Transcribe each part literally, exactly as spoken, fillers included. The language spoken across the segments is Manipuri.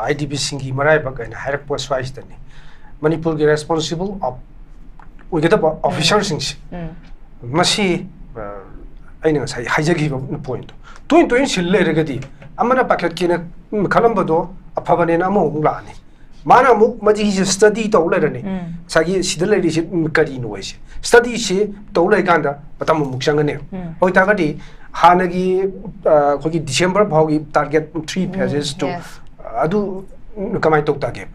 ꯑꯥꯏ ꯗꯤ ꯄꯤꯁꯤꯡꯒꯤ ꯃꯔꯥꯏꯕꯛ ꯍꯥꯏꯅ ꯍꯥꯏꯔꯛꯄ ꯁ꯭ꯋꯥꯏꯁꯤꯗꯅꯤ, ꯃꯅꯤꯄꯨꯔꯒꯤ ꯔꯦꯁꯄꯣꯟꯁꯤꯕꯜ ꯑꯣꯏꯒꯗꯕ ꯑꯣꯐꯤꯁꯥꯔꯁꯤꯡꯁꯦ, ꯎꯝ. ꯃꯁꯤ, ꯑ, ꯑꯩꯅ ꯉꯁꯥꯏ ꯍꯥꯏꯖꯈꯤꯕ ꯄꯣꯏꯟꯠꯇꯣ ꯇꯣꯏꯅ ꯇꯣꯏꯅ ꯁꯤꯜ ꯂꯩꯔꯒꯗꯤ, ꯑꯃꯅ ꯄꯥꯏꯈꯠꯀꯦꯅ ꯈꯜꯂꯝꯕꯗꯣ ꯑꯐꯕꯅꯦꯅ ꯑꯃꯃꯨꯛ ꯂꯥꯛꯑꯅꯤ, ꯃꯥꯅ ꯑꯃꯨꯛ ꯃꯁꯤꯒꯤꯁꯦ ꯁ꯭ꯇꯗꯤ ꯇꯧ ꯂꯩꯔꯅꯤ, ꯎꯝ. ꯉꯁꯥꯏꯒꯤ ꯁꯤꯗ ꯂꯩꯔꯤꯁꯦ ꯀꯔꯤꯅꯣ ꯍꯥꯏꯁꯦ, ꯁ꯭ꯇꯗꯤꯁꯤ ꯇꯧ ꯂꯩꯀꯥꯟꯗ ꯃꯇꯝ ꯑꯃꯨꯛ ꯆꯪꯒꯅꯤ꯫ ꯎꯝ. ꯑꯣꯏꯇꯥꯔꯒꯗꯤ ꯍꯥꯟꯅꯒꯤ, ꯑ, ꯑꯩꯈꯣꯏꯒꯤ ꯗꯤꯁꯦꯝꯕꯔ ꯐꯥꯎꯒꯤ ꯇꯥꯔꯒꯦꯠ ꯊ꯭ꯔꯤ ꯐꯦꯖꯦꯁꯇꯣ, Yes. ꯑꯗꯨ ꯀꯃꯥꯏꯅ ꯇꯧ ꯇꯥꯒꯦ?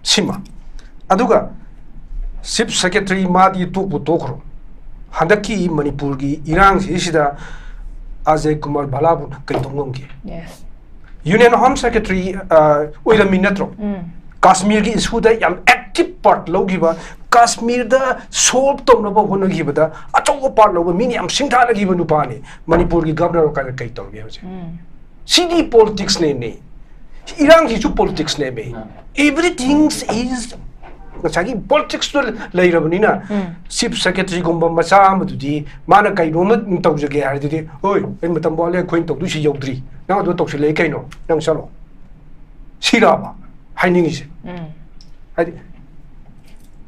ꯁꯤꯃ꯫ ꯑꯗꯨꯒ ꯆꯤꯐ ꯁꯦꯀ꯭ꯔꯦꯇꯔꯤ ꯃꯥꯗꯤ ꯇꯣꯛꯄꯨ ꯇꯣꯛꯈ꯭ꯔꯣ, ꯍꯟꯗꯛꯀꯤ ꯃꯅꯤꯄꯨꯔꯒꯤ ꯏꯔꯥꯡꯁꯤꯁꯤꯗ ꯑꯖꯌ ꯀꯨꯃꯥꯔ ꯚꯜꯂꯥꯕꯨ ꯀꯩꯗꯧ ꯉꯝꯒꯦ? Yes. ꯌꯨꯅꯤꯌꯟ ꯍꯣꯝ ꯁꯦꯀ꯭ꯔꯦꯇꯔꯤ, ꯑ, ꯑꯣꯏꯔꯝꯃꯤ ꯅꯠꯇ꯭ꯔꯣ? ꯎꯝ. ꯀꯥꯁꯃꯤꯔꯒꯤ ꯏꯁꯨꯗ ꯌꯥꯝ ꯑꯦꯛꯇꯤꯚ ꯄꯥꯔꯠ ꯂꯧꯈꯤꯕ, ꯀꯥꯁꯃꯤꯔꯗ ꯁꯣꯜꯕ ꯇꯧꯅꯕ ꯍꯣꯠꯅꯈꯤꯕꯗ ꯑꯆꯧꯕ ꯄꯥꯔꯠ ꯂꯧꯕ, ꯃꯤꯅ ꯌꯥꯝ ꯁꯤꯡꯊꯥꯅꯈꯤꯕ ꯅꯨꯄꯥꯅꯤ꯫ ꯃꯅꯤꯄꯨꯔꯒꯤ ꯒꯚꯔꯅꯔ ꯑꯣꯏꯔꯀꯥꯟꯗ ꯀꯩ ꯇꯧꯔꯒꯦ ꯍꯧꯖꯤꯛ? ꯎꯝ. ꯁꯤꯗꯤ ꯄꯣꯂꯤꯇꯤꯛꯁꯅꯦꯃꯤ꯫ ꯏꯔꯥꯡꯁꯤꯁꯨ ꯄꯣꯂꯤꯇꯤꯛꯁꯅꯦꯃꯤ꯫ ꯎꯝ. Everything is ꯉꯁꯥꯏꯒꯤ ꯄꯣꯂꯤꯇꯤꯛꯁꯇ ꯂꯩꯔꯕꯅꯤꯅ, ꯎꯝ. ꯆꯤꯐ ꯁꯦꯀ꯭ꯔꯦꯇꯔꯤꯒꯨꯝꯕ ꯃꯆꯥ ꯑꯃꯗꯨꯗꯤ ꯃꯥꯅ ꯀꯩꯅꯣꯝꯃ ꯇꯧꯖꯒꯦ ꯍꯥꯏꯔꯗꯤ, "ꯍꯣꯏ, ꯑꯩ ꯃꯇꯝ ꯋꯥꯠꯂꯤ, ꯑꯩꯈꯣꯏꯅ ꯇꯧꯗꯣꯏꯁꯤ ꯌꯧꯗ꯭ꯔꯤ, ꯅꯪ ꯑꯗꯨ ꯇꯧꯁꯤꯜꯂꯛꯏ ꯀꯩꯅꯣ? ꯅꯪ ꯆꯠꯂꯣ"? ꯁꯤꯔꯕ ꯍꯥꯏꯅꯤꯡꯉꯤꯁꯦ? ꯎꯝ. ꯍꯥꯏꯗꯤ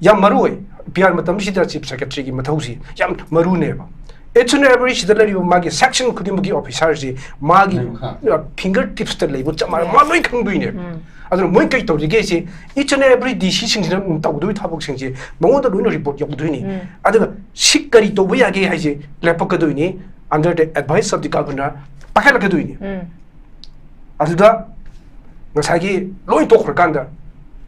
ꯌꯥꯝ ꯃꯔꯨ ꯑꯣꯏ꯫ ꯄꯤ ꯑꯥꯔ ꯃꯇꯝꯁꯤꯗ ꯆꯤꯐ ꯁꯦꯀ꯭ꯔꯦꯇꯔꯤꯒꯤ ꯃꯊꯧꯁꯤ ꯌꯥꯝ ꯃꯔꯨꯅꯦꯕ꯫ Each and every ꯁꯤꯗ ꯂꯩꯔꯤꯕ ꯃꯥꯒꯤ ꯁꯦꯛꯁꯟ ꯈꯨꯗꯤꯡꯃꯛꯀꯤ ꯑꯣꯐꯤꯁꯥꯔꯁꯤ ꯃꯥꯒꯤ, ꯂꯩꯕ ꯈꯪ- ꯑ, ꯐꯤꯡꯒꯔ ꯇꯤꯞꯁꯇ ꯂꯩꯕ ꯆꯞ ꯃꯥꯟꯅꯩ, Yes. ꯃꯥ ꯂꯣꯏ ꯈꯪꯗꯣꯏꯅꯦꯕ꯫ ꯎꯝ. ꯑꯗꯨꯅ ꯃꯣꯏ ꯀꯩ ꯇꯧꯔꯤꯒꯦ ꯁꯤ, each and every ꯗꯤ ꯁꯤꯁꯤꯡꯁꯤꯅ ꯇꯧꯒꯗꯣꯏ ꯊꯕꯛꯁꯤꯡꯁꯦ ꯃꯉꯣꯟꯗ ꯂꯣꯏꯅ ꯔꯤꯄꯣꯔꯠ ꯌꯧꯗꯣꯏꯅꯤ꯫ ꯎꯝ. ꯑꯗꯨꯒ ꯁꯤ ꯀꯔꯤ ꯇꯧꯕ ꯌꯥꯒꯦ ꯍꯥꯏꯁꯦ ꯂꯦꯞꯄꯛꯀꯗꯣꯏꯅꯤ, under the advice of the governor ꯄꯥꯏꯈꯠꯂꯛꯀꯗꯣꯏꯅꯤ꯫ ꯎꯝ. ꯑꯗꯨꯗ ꯉꯁꯥꯏꯒꯤ ꯂꯣꯏ ꯇꯣꯛꯈ꯭ꯔꯀꯥꯟꯗ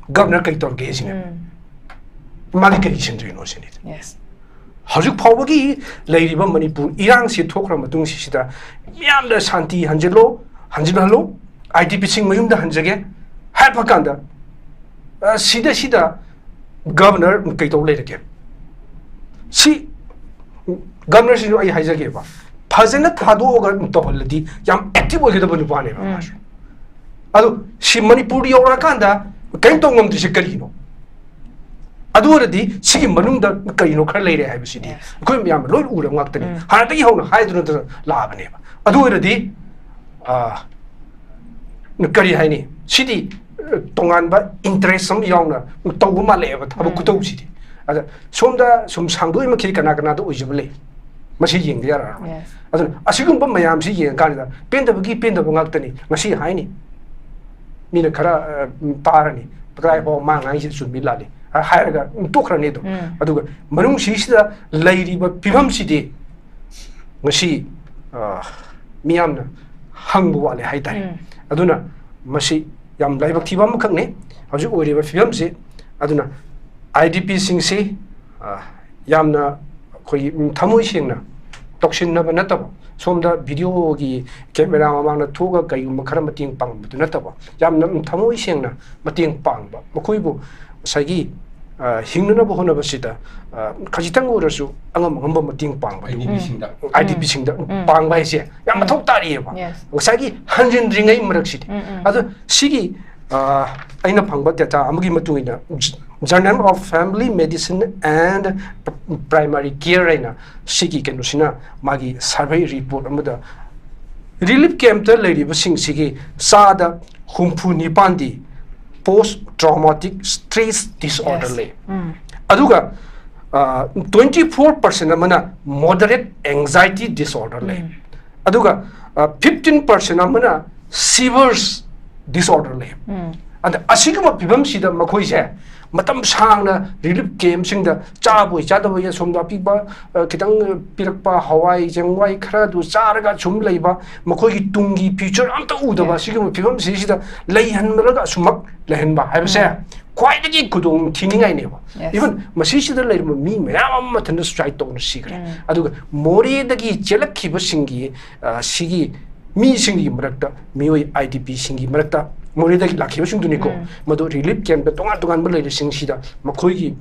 ꯒꯚꯔꯅꯔ ꯀꯩ ꯇꯧꯔꯒꯦ ꯁꯤꯅꯦ꯫ ꯎꯝ. ꯃꯥꯗꯤ ꯀꯔꯤ ꯁꯤꯟꯗꯣꯏꯅꯣ ꯁꯤꯅꯤ꯫ Yes. ꯍꯧꯖꯤꯛ ꯐꯥꯎꯕꯒꯤ ꯂꯩꯔꯤꯕ ꯃꯅꯤꯄꯨꯔ ꯏꯔꯥꯡꯁꯤ ꯊꯣꯛꯈ꯭ꯔ ꯃꯇꯨꯡꯁꯤꯗ ꯃꯤꯌꯥꯝꯗ ꯁꯥꯟꯇꯤ ꯍꯟꯖꯤꯜꯂꯣ, ꯍꯟꯖꯤꯜꯍꯜꯂꯣ, ꯑꯥꯏ ꯗꯤ ꯄꯤꯁꯤꯡ ꯃꯌꯨꯝꯗ ꯍꯟꯖꯒꯦ ꯍꯥꯏꯕ ꯀꯥꯟꯗ, ꯑ, ꯁꯤꯗ, ꯁꯤꯗ ꯒꯚꯔꯅꯔ ꯀꯩꯗꯧ ꯂꯩꯔꯒꯦ? ꯁꯤ ꯒꯚꯔꯅꯔꯁꯤꯁꯨ ꯑꯩ ꯍꯥꯏꯖꯒꯦꯕ, ꯐꯖꯅ ꯊꯥꯗꯣꯛꯑꯒ ꯇꯧꯍꯜꯂꯗꯤ ꯌꯥꯝ ꯑꯦꯛꯇꯤꯚ ꯑꯣꯏꯒꯗꯕ ꯅꯨꯄꯥꯅꯦꯕ ꯎꯝ. ꯃꯥꯁꯨ꯫ ꯑꯗꯣ ꯁꯤ ꯃꯅꯤꯄꯨꯔꯗ ꯌꯧꯔꯛꯑꯀꯥꯟꯗ ꯀꯔꯤꯝ ꯇꯧ ꯉꯝꯗ꯭ꯔꯤꯁꯦ ꯀꯔꯤꯒꯤꯅꯣ? ꯑꯗꯨ ꯑꯣꯏꯔꯗꯤ ꯁꯤꯒꯤ ꯃꯅꯨꯡꯗ ꯀꯔꯤꯅꯣ ꯈꯔ ꯂꯩꯔꯦ ꯍꯥꯏꯕꯁꯤꯗꯤ Yes. ꯑꯩꯈꯣꯏ ꯃꯌꯥꯝ ꯂꯣꯏ ꯎꯔꯕ ꯉꯥꯛꯇꯅꯤ꯫ ꯎꯝ. ꯍꯥꯟꯅꯗꯒꯤ ꯍꯧꯅ ꯍꯥꯏꯗꯨꯅ ꯂꯥꯛꯑꯕꯅꯦꯕ꯫ ꯑꯗꯨ ꯑꯣꯏꯔꯗꯤ, ꯑ, ꯀꯔꯤ ꯍꯥꯏꯅꯤ, ꯁꯤꯗꯤ ꯇꯣꯉꯥꯟꯕ interest ꯑꯃ ꯌꯥꯎꯅ ꯇꯧꯕ ꯃꯥꯜꯂꯛꯑꯦꯕ ꯊꯕꯛ ꯎꯝ꯫ ꯈꯨꯇꯧꯁꯤꯗꯤ꯫ ꯑꯗ ꯁꯣꯝꯗ ꯁꯨꯝ ꯁꯥꯡꯗꯣꯛꯏꯃꯛꯈꯤ ꯀꯅꯥ ꯀꯅꯥꯗ ꯑꯣꯏꯖꯕ ꯂꯩ, ꯃꯁꯤ ꯌꯦꯡꯗ ꯌꯥꯔꯛꯑꯔꯣꯏ꯫ Yes. ꯑꯗꯨꯅ ꯑꯁꯤꯒꯨꯝꯕ ꯃꯌꯥꯝꯁꯤ ꯌꯦꯡꯉꯀꯥꯟꯗ ꯄꯦꯟꯗꯕꯒꯤ ꯄꯦꯟꯗꯕ ꯉꯥꯛꯇꯅꯤ꯫ ꯉꯁꯤ ꯍꯥꯏꯅꯤ, ꯃꯤꯅ ꯈꯔ, ꯑ, ꯇꯥꯔꯅꯤ, "ꯀꯗꯥꯏꯐꯥꯎ ꯃꯥ ꯉꯥꯡꯉꯤꯁꯤ ꯆꯨꯝꯃꯤ ꯂꯥꯜꯂꯤ?" ꯍꯥꯏꯔꯒ ꯑꯗꯨꯝ ꯇꯣꯛꯈ꯭ꯔꯅꯤ ꯑꯗꯨꯝ꯫ ꯎꯝ꯫ ꯑꯗꯨꯒ ꯃꯅꯨꯡꯁꯤꯁꯤꯗ ꯂꯩꯔꯤꯕ ꯐꯤꯕꯝꯁꯤꯗꯤ ꯉꯁꯤ, ꯑ, ꯃꯤꯌꯥꯝꯅ ꯍꯪꯕ ꯋꯥꯠꯂꯦ ꯍꯥꯏꯇꯥꯔꯦ꯫ ꯎꯝ꯫ ꯑꯗꯨꯅ ꯃꯁꯤ ꯌꯥꯝ ꯂꯥꯏꯕꯛ ꯊꯤꯕ ꯑꯃꯈꯛꯅꯤ ꯍꯧꯖꯤꯛ ꯑꯣꯏꯔꯤꯕ ꯐꯤꯕꯝꯁꯤ꯫ ꯑꯗꯨꯅ IDPꯁꯤꯡꯁꯤ, ꯑ, ꯌꯥꯝꯅ ꯑꯩꯈꯣꯏꯒꯤ, ꯎꯝ, ꯊꯃꯣꯏ ꯁꯦꯡꯅ ꯇꯧꯁꯤꯟꯅꯕ ꯅꯠꯇꯕ, ꯁꯣꯝꯗ videoꯒꯤ camera ꯃꯃꯥꯡꯗ ꯊꯣꯛꯑꯒ ꯀꯩꯒꯨꯝꯕ ꯈꯔ ꯃꯇꯦꯡ ꯄꯥꯡꯕꯗꯨ ꯅꯠꯇꯕ, ꯌꯥꯝꯅ, ꯎꯝ, ꯊꯃꯣꯏ ꯁꯦꯡꯅ ꯃꯇꯦꯡ ꯄꯥꯡꯕ, ꯃꯈꯣꯏꯕꯨ ꯉꯁꯥꯏꯒꯤ, ꯑ, ꯍꯤꯡꯅꯅꯕ ꯍꯣꯠꯅꯕꯁꯤꯗ, ꯑ, ꯈꯖꯤꯛꯇꯪ ꯑꯣꯏꯔꯁꯨ ꯑꯉꯝ ꯑꯉꯝꯕ ꯃꯇꯦꯡ ꯄꯥꯡꯕꯗꯨ, IDPꯁꯤꯡꯗ꯫ IDPꯁꯤꯡꯗ ꯎꯝ꯫ ꯄꯥꯡꯕ ꯍꯥꯏꯁꯦ ꯌꯥꯝ ꯎꯝ꯫ ꯃꯊꯧ ꯇꯥꯔꯤꯑꯕ꯫ Yes. ꯉꯁꯥꯏꯒꯤ ꯍꯟꯖꯤꯟꯗ꯭ꯔꯤꯉꯩ ꯃꯔꯛꯁꯤꯗꯤ꯫ ꯎꯝ, ꯎꯝ꯫ ꯑꯗꯣ ꯁꯤꯒꯤ, ꯑ, ꯑꯩꯅ ꯐꯪꯕ data ꯑꯃꯒꯤ ꯃꯇꯨꯡ ꯏꯟꯅ, Journal of Family Medicine and Primary Care ꯍꯥꯏꯅ ꯁꯤꯒꯤ ꯀꯩꯅꯣꯁꯤꯅ ꯃꯥꯒꯤ survey report ꯑꯃꯗ relief campꯇ ꯂꯩꯔꯤꯕꯁꯤꯡꯁꯤꯒꯤ ꯆꯥꯗ ꯍꯨꯝꯐꯨ ꯅꯤꯄꯥꯟꯗꯤ post traumatic stress disorder Yes. ꯂꯩ꯫ ꯎꯝ꯫ ꯑꯗꯨꯒ, ꯑ, twenty four percent ꯑꯃꯅ moderate anxiety disorder ꯂꯩ꯫ ꯎꯝ꯫ ꯑꯗꯨꯒ, ꯑ, fifteen percent ꯑꯃꯅ severe disorder ꯂꯩ꯫ ꯎꯝ꯫ ꯑꯗ ꯑꯁꯤꯒꯨꯝꯕ ꯐꯤꯕꯝꯁꯤꯗ ꯃꯈꯣꯏꯁꯦ ꯃꯇꯝ ꯁꯥꯡꯅ relief campꯁꯤꯡꯗ ꯆꯥꯕꯣꯏ ꯆꯥꯗꯕꯣꯏ ꯑꯁꯣꯝꯗ ꯑꯄꯤꯛꯄ, ꯑ, ꯈꯤꯇꯪ ꯄꯤꯔꯛꯄ ꯍꯋꯥꯏ ꯆꯦꯡꯋꯥꯏ ꯈꯔ ꯑꯗꯨ ꯆꯥꯔꯒ ꯁꯨꯝ ꯂꯩꯕ, ꯃꯈꯣꯏꯒꯤ ꯇꯨꯡꯒꯤ future ꯑꯝꯇ ꯎꯗꯕ ꯎꯝ꯫ ꯁꯤꯒꯨꯝꯕ ꯐꯤꯕꯝꯁꯤꯁꯤꯗ ꯂꯩꯍꯟꯕꯗ ꯑꯁꯨꯃꯛ ꯂꯩꯍꯟꯕ ꯍꯥꯏꯕꯁꯦ ꯎꯝ꯫ ꯈ꯭ꯋꯥꯏꯗꯒꯤ ꯈꯨꯗꯣꯡ ꯊꯤꯅꯤꯡꯉꯥꯏꯅꯦꯕ꯫ Yes. Even ꯃꯁꯤꯁꯤꯗ ꯂꯩꯔꯤꯕ ꯃꯤ ꯃꯌꯥꯝ ꯑꯃ ꯃꯊꯟꯇ suicide ꯇꯧꯗꯨꯅ ꯁꯤꯈ꯭ꯔꯦ꯫ ꯎꯝ꯫ ꯑꯗꯨꯒ ꯃꯣꯔꯦꯗꯒꯤ ꯆꯦꯜꯂꯛꯈꯤꯕꯁꯤꯡꯒꯤ, ꯑ, ꯁꯤꯒꯤ ꯃꯤꯁꯤꯡꯒꯤ ꯃꯔꯛꯇ, ꯃꯤꯑꯣꯏ IDPꯁꯤꯡꯒꯤ ꯃꯔꯛꯇ, ꯃꯣꯔꯦꯗꯒꯤ ꯂꯥꯛꯈꯤꯕꯁꯤꯡꯗꯨꯅꯤꯀꯣ, ꯎꯝ꯫ ꯃꯗꯨ relief campꯇ ꯇꯣꯉꯥꯟ ꯇꯣꯉꯥꯟꯕ ꯂꯩꯔꯤꯁꯤꯡꯁꯤꯗ ꯃꯈꯣꯏꯒꯤ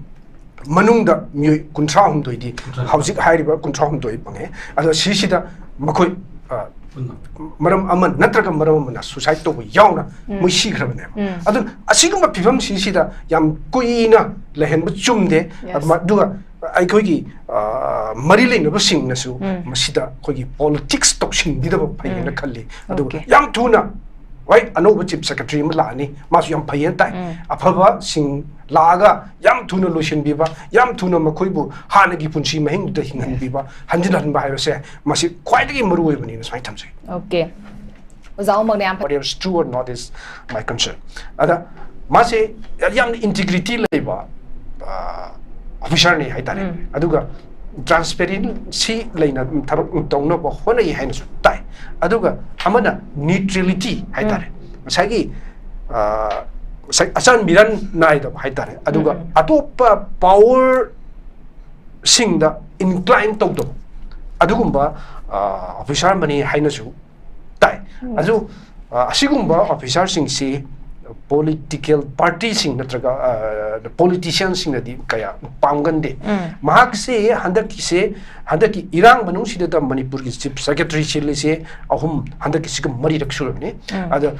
ꯃꯅꯨꯡꯗ ꯃꯤꯑꯣꯏ ꯀꯨꯟꯊ꯭ꯔꯥ ꯍꯨꯝꯗꯣꯏꯗꯤ ꯀꯨꯟꯊ꯭ꯔꯥ ꯍꯨꯝꯗꯣꯏ꯫ ꯍꯧꯖꯤꯛ ꯍꯥꯏꯔꯤꯕ ꯀꯨꯟꯊ꯭ꯔꯥ ꯍꯨꯝꯗꯣꯏ ꯐꯪꯉꯦ꯫ ꯑꯗꯣ ꯁꯤꯁꯤꯗ ꯃꯈꯣꯏ, ꯑ, ꯄꯨꯟꯅ꯫ ꯃꯔꯝ ꯑꯃ ꯅꯠꯇ꯭ꯔꯒ ꯃꯔꯝ ꯑꯃꯅ suicide ꯇꯧꯕ ꯌꯥꯎꯅ ꯎꯝ꯫ ꯃꯣꯏ ꯁꯤꯈ꯭ꯔꯕꯅꯦꯕ꯫ ꯎꯝ꯫ ꯑꯗꯨꯅ ꯑꯁꯤꯒꯨꯝꯕ ꯐꯤꯕꯝꯁꯤꯁꯤꯗ ꯌꯥꯝ ꯀꯨꯏꯅ ꯂꯩꯍꯟꯕ ꯆꯨꯝꯗꯦ꯫ Yes. ꯑꯗꯨꯃ-, ꯑꯗꯨꯒ ꯑꯩꯈꯣꯏꯒꯤ, ꯑ, ꯃꯔꯤ ꯂꯩꯅꯕꯁꯤꯡꯅꯁꯨ ꯎꯝ꯫ ꯃꯁꯤꯗ ꯑꯩꯈꯣꯏꯒꯤ politics ꯇꯧꯁꯤꯟꯕꯤꯗꯕ ꯐꯩ ꯍꯥꯏꯅ ꯎꯝ꯫ ꯈꯜꯂꯤ꯫ ꯑꯗꯨꯒ Okay꯫ ꯌꯥꯝ ꯊꯨꯅ ꯍꯣꯏ, ꯑꯅꯧꯕ ꯆꯤꯐ ꯁꯦꯀ꯭ꯔꯦꯇꯔꯤ ꯑꯃ ꯂꯥꯛꯑꯅꯤ, ꯃꯥꯁꯨ ꯌꯥꯝ ꯐꯩꯌꯦꯅ ꯇꯥꯏ꯫ ꯎꯝ꯫ ꯑꯐꯕꯁꯤꯡ ꯂꯥꯛꯑꯒ ꯌꯥꯝ ꯊꯨꯅ ꯂꯣꯏꯁꯤꯟꯕꯤꯕ, ꯌꯥꯝ ꯊꯨꯅ ꯃꯈꯣꯏꯕꯨ ꯍꯥꯟꯅꯒꯤ ꯄꯨꯟꯁꯤ ꯃꯍꯤꯡꯗꯨꯗ ꯍꯤꯡꯍꯟꯕꯤꯕ, ꯍꯟꯖꯤꯜꯍꯟꯕ ꯍꯥꯏꯕꯁꯦ ꯃꯁꯤ ꯈ꯭ꯋꯥꯏꯗꯒꯤ ꯃꯔꯨ ꯑꯣꯏꯕꯅꯤꯅ ꯁꯨꯃꯥꯏꯅ ꯊꯝꯖꯩ꯫ ꯑꯣꯀꯦ꯫ ꯑꯣꯖꯥ ꯎꯃꯪꯅ ꯌꯥꯝ Whether it's true or not is my concern. ꯑꯗ ꯃꯥꯁꯦ ꯌꯥꯝꯅ ꯏꯟꯇꯤꯒ꯭ꯔꯤꯇꯤ ꯂꯩꯕ ꯑꯣꯐꯤꯁꯥꯔꯅꯤ ꯍꯥꯏꯇꯥꯔꯦ꯫ ꯎꯝ꯫ ꯑꯗꯨꯒ ꯇ꯭ꯔꯥꯟꯁꯄꯦꯔꯦꯟꯁꯤ ꯂꯩꯅ ꯊꯕꯛ ꯇꯧꯅꯕ ꯍꯣꯠꯅꯩ ꯍꯥꯏꯅꯁꯨ ꯇꯥꯏ꯫ ꯑꯗꯨꯒ ꯑꯃꯅ ꯅ꯭ꯌꯨꯇ꯭ꯔꯦꯂꯤꯇꯤ ꯍꯥꯏꯇꯥꯔꯦ꯫ ꯉꯁꯥꯏꯒꯤ ꯑ, ꯉꯁꯥꯏ ꯑꯆꯥꯟ ꯃꯤꯔꯥꯟ ꯅꯥꯏꯗꯕ ꯍꯥꯏꯇꯥꯔꯦ꯫ ꯑꯗꯨꯒ ꯎꯝ꯫ ꯑꯇꯣꯞꯄ ꯄꯥꯋꯔꯁꯤꯡꯗ ꯏꯟꯀ꯭ꯂꯥꯏꯟ ꯇꯧꯗꯕ ꯑꯗꯨꯒꯨꯝꯕ ꯑꯣꯐꯤꯁꯥꯔ ꯑꯃꯅꯤ ꯍꯥꯏꯅꯁꯨ ꯇꯥꯏ꯫ ꯎꯝ꯫ ꯑꯗꯨ ꯑ, ꯑꯁꯤꯒꯨꯝꯕ ꯑꯣꯐꯤꯁꯥꯔꯁꯤꯡꯁꯤ ꯄꯣꯂꯤꯇꯤꯀꯦꯜ ꯄꯥꯔꯇꯤꯁꯤꯡ ꯅꯠꯇ꯭ꯔꯒ ꯄꯣꯂꯤꯇꯤꯁꯤꯌꯥꯟꯁꯤꯡꯅꯗꯤ ꯀꯌꯥ ꯄꯥꯝꯒꯟꯗꯦ꯫ ꯎꯝ꯫ ꯃꯍꯥꯛꯁꯦ ꯍꯟꯗꯛꯀꯤꯁꯦ, ꯍꯟꯗꯛꯀꯤ ꯏꯔꯥꯡ ꯃꯅꯨꯡꯁꯤꯗ ꯃꯅꯤꯄꯨꯔꯒꯤ ꯆꯤꯐ ꯁꯦꯀ꯭ꯔꯦꯇꯔꯤ ꯁꯤꯜꯂꯤꯁꯦ ꯑꯍꯨꯝ, ꯍꯟꯗꯛꯀꯤꯁꯤꯒ ꯃꯔꯤꯔꯛ ꯁꯨꯔꯕꯅꯤ꯫ ꯎꯝ꯫ ꯑꯗ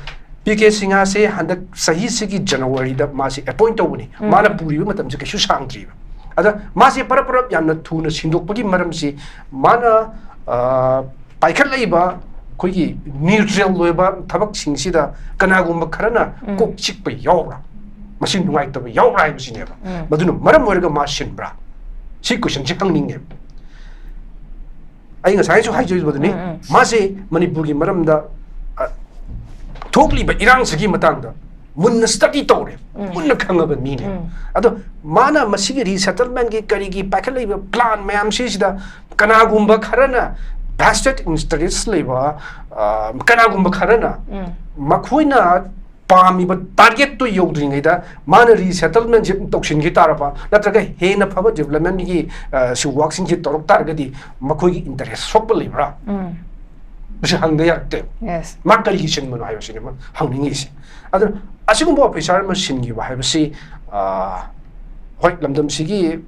ꯄꯤ ꯀꯦ ꯁꯤꯡꯍꯥꯁꯦ ꯍꯟꯗꯛ ꯆꯍꯤꯁꯤꯒꯤ ꯖꯅꯋꯥꯔꯤꯗ ꯃꯥꯁꯦ ꯑꯦꯄꯣꯏꯟ ꯇꯧꯕꯅꯤ꯫ ꯎꯝ꯫ ꯃꯥꯅ ꯄꯨꯔꯤꯕ ꯃꯇꯝꯁꯦ ꯀꯩꯁꯨ ꯁꯥꯡꯗ꯭ꯔꯤꯕ꯫ ꯑꯗ ꯃꯥꯁꯦ ꯄꯔꯞ ꯄꯔꯞ ꯌꯥꯝꯅ ꯊꯨꯅ ꯁꯤꯟꯗꯣꯛꯄꯒꯤ ꯃꯔꯝꯁꯤ ꯃꯥꯅ ꯑ, ꯄꯥꯏꯈꯠꯂꯛꯏꯕ ꯑꯩꯈꯣꯏꯒꯤ ꯅ꯭ꯌꯨꯇ꯭ꯔꯦꯜ ꯑꯣꯏꯕ ꯊꯕꯛꯁꯤꯡꯁꯤꯗ ꯀꯅꯥꯒꯨꯝꯕ ꯈꯔꯅ ꯎꯝ꯫ ꯀꯣꯛ ꯆꯤꯛꯄ ꯌꯥꯎꯕ꯭ꯔꯥ, ꯃꯁꯤ ꯅꯨꯡꯉꯥꯏꯇꯕ ꯌꯥꯎꯕ꯭ꯔꯥ ꯍꯥꯏꯕꯁꯤꯅꯦꯕ꯫ ꯎꯝ꯫ ꯃꯗꯨꯅ ꯃꯔꯝ ꯑꯣꯏꯔꯒ ꯃꯥ ꯁꯤꯟꯕ꯭ꯔꯥ? ꯁꯤ ꯀꯣꯏꯁꯟꯁꯤ ꯍꯪꯅꯤꯡꯉꯦꯕ꯫ ꯑꯩ ꯉꯁꯥꯏꯁꯨ ꯍꯥꯏꯖꯈꯤꯕꯗꯨꯅꯤ, ꯎꯝ, ꯎꯝ꯫ ꯃꯥꯁꯦ ꯃꯅꯤꯄꯨꯔꯒꯤ ꯃꯔꯝꯗ ꯑ, ꯊꯣꯛꯂꯤꯕ ꯏꯔꯥꯡꯁꯤꯒꯤ ꯃꯇꯥꯡꯗ ꯃꯨꯟꯅ ꯁ꯭ꯇꯗꯤ ꯇꯧꯔꯦ, ꯎꯝ꯫ ꯃꯨꯟꯅ ꯈꯪꯉꯕ ꯃꯤꯅꯦ꯫ ꯎꯝ꯫ ꯑꯗꯣ ꯃꯥꯅ ꯃꯁꯤꯒꯤ ꯔꯤꯁꯦꯇꯜꯃꯦꯟꯒꯤ ꯀꯔꯤꯒꯤ ꯄꯥꯏꯈꯠꯂꯛꯏꯕ ꯄ꯭ꯂꯥꯟ ꯃꯌꯥꯝꯁꯤꯁꯤꯗ ꯀꯅꯥꯒꯨꯝꯕ ꯈꯔꯅ vested interest ꯂꯩꯕ, ꯑ, ꯀꯅꯥꯒꯨꯝꯕ ꯈꯔꯅ ꯎꯝ꯫ ꯃꯈꯣꯏꯅ ꯄꯥꯝꯃꯤꯕ ꯇꯥꯔꯒꯦꯠꯇꯨ ꯌꯧꯗ꯭ꯔꯤꯉꯩꯗ ꯃꯥꯅ ꯔꯤꯁꯦꯇꯜꯃꯦꯟꯁꯦ ꯇꯧꯁꯤꯟꯈꯤ ꯇꯥꯔꯕ, ꯅꯠꯇ꯭ꯔꯒ ꯍꯦꯟꯅ ꯐꯕ ꯗꯤꯕꯂꯞꯃꯦꯟꯒꯤ, ꯑ, ꯁꯤ ꯋꯥꯛꯁꯤꯡꯁꯦ ꯇꯧꯔꯛ ꯇꯥꯔꯒꯗꯤ ꯃꯈꯣꯏꯒꯤ ꯏꯟꯇꯔꯦꯁ ꯁꯣꯛꯄ ꯂꯩꯕ꯭ꯔꯥ? ꯎꯝ꯫ ꯃꯁꯤ ꯍꯪꯗ ꯌꯥꯔꯛꯇꯦ꯫ Yes꯫ ꯃꯥ ꯀꯔꯤꯒꯤ ꯁꯤꯟꯕꯅꯣ ꯍꯥꯏꯕꯁꯤꯅꯦ ꯃꯥ ꯍꯪꯅꯤꯡꯉꯤꯁꯦ꯫ ꯑꯗꯨꯅ ꯑꯁꯤꯒꯨꯝꯕ ꯑꯣꯐꯤꯁꯥꯔ ꯑꯃ ꯁꯤꯟꯈꯤꯕ ꯍꯥꯏꯕꯁꯤ, ꯑ, ꯍꯣꯏ, ꯂꯝꯗꯝꯁꯤꯒꯤ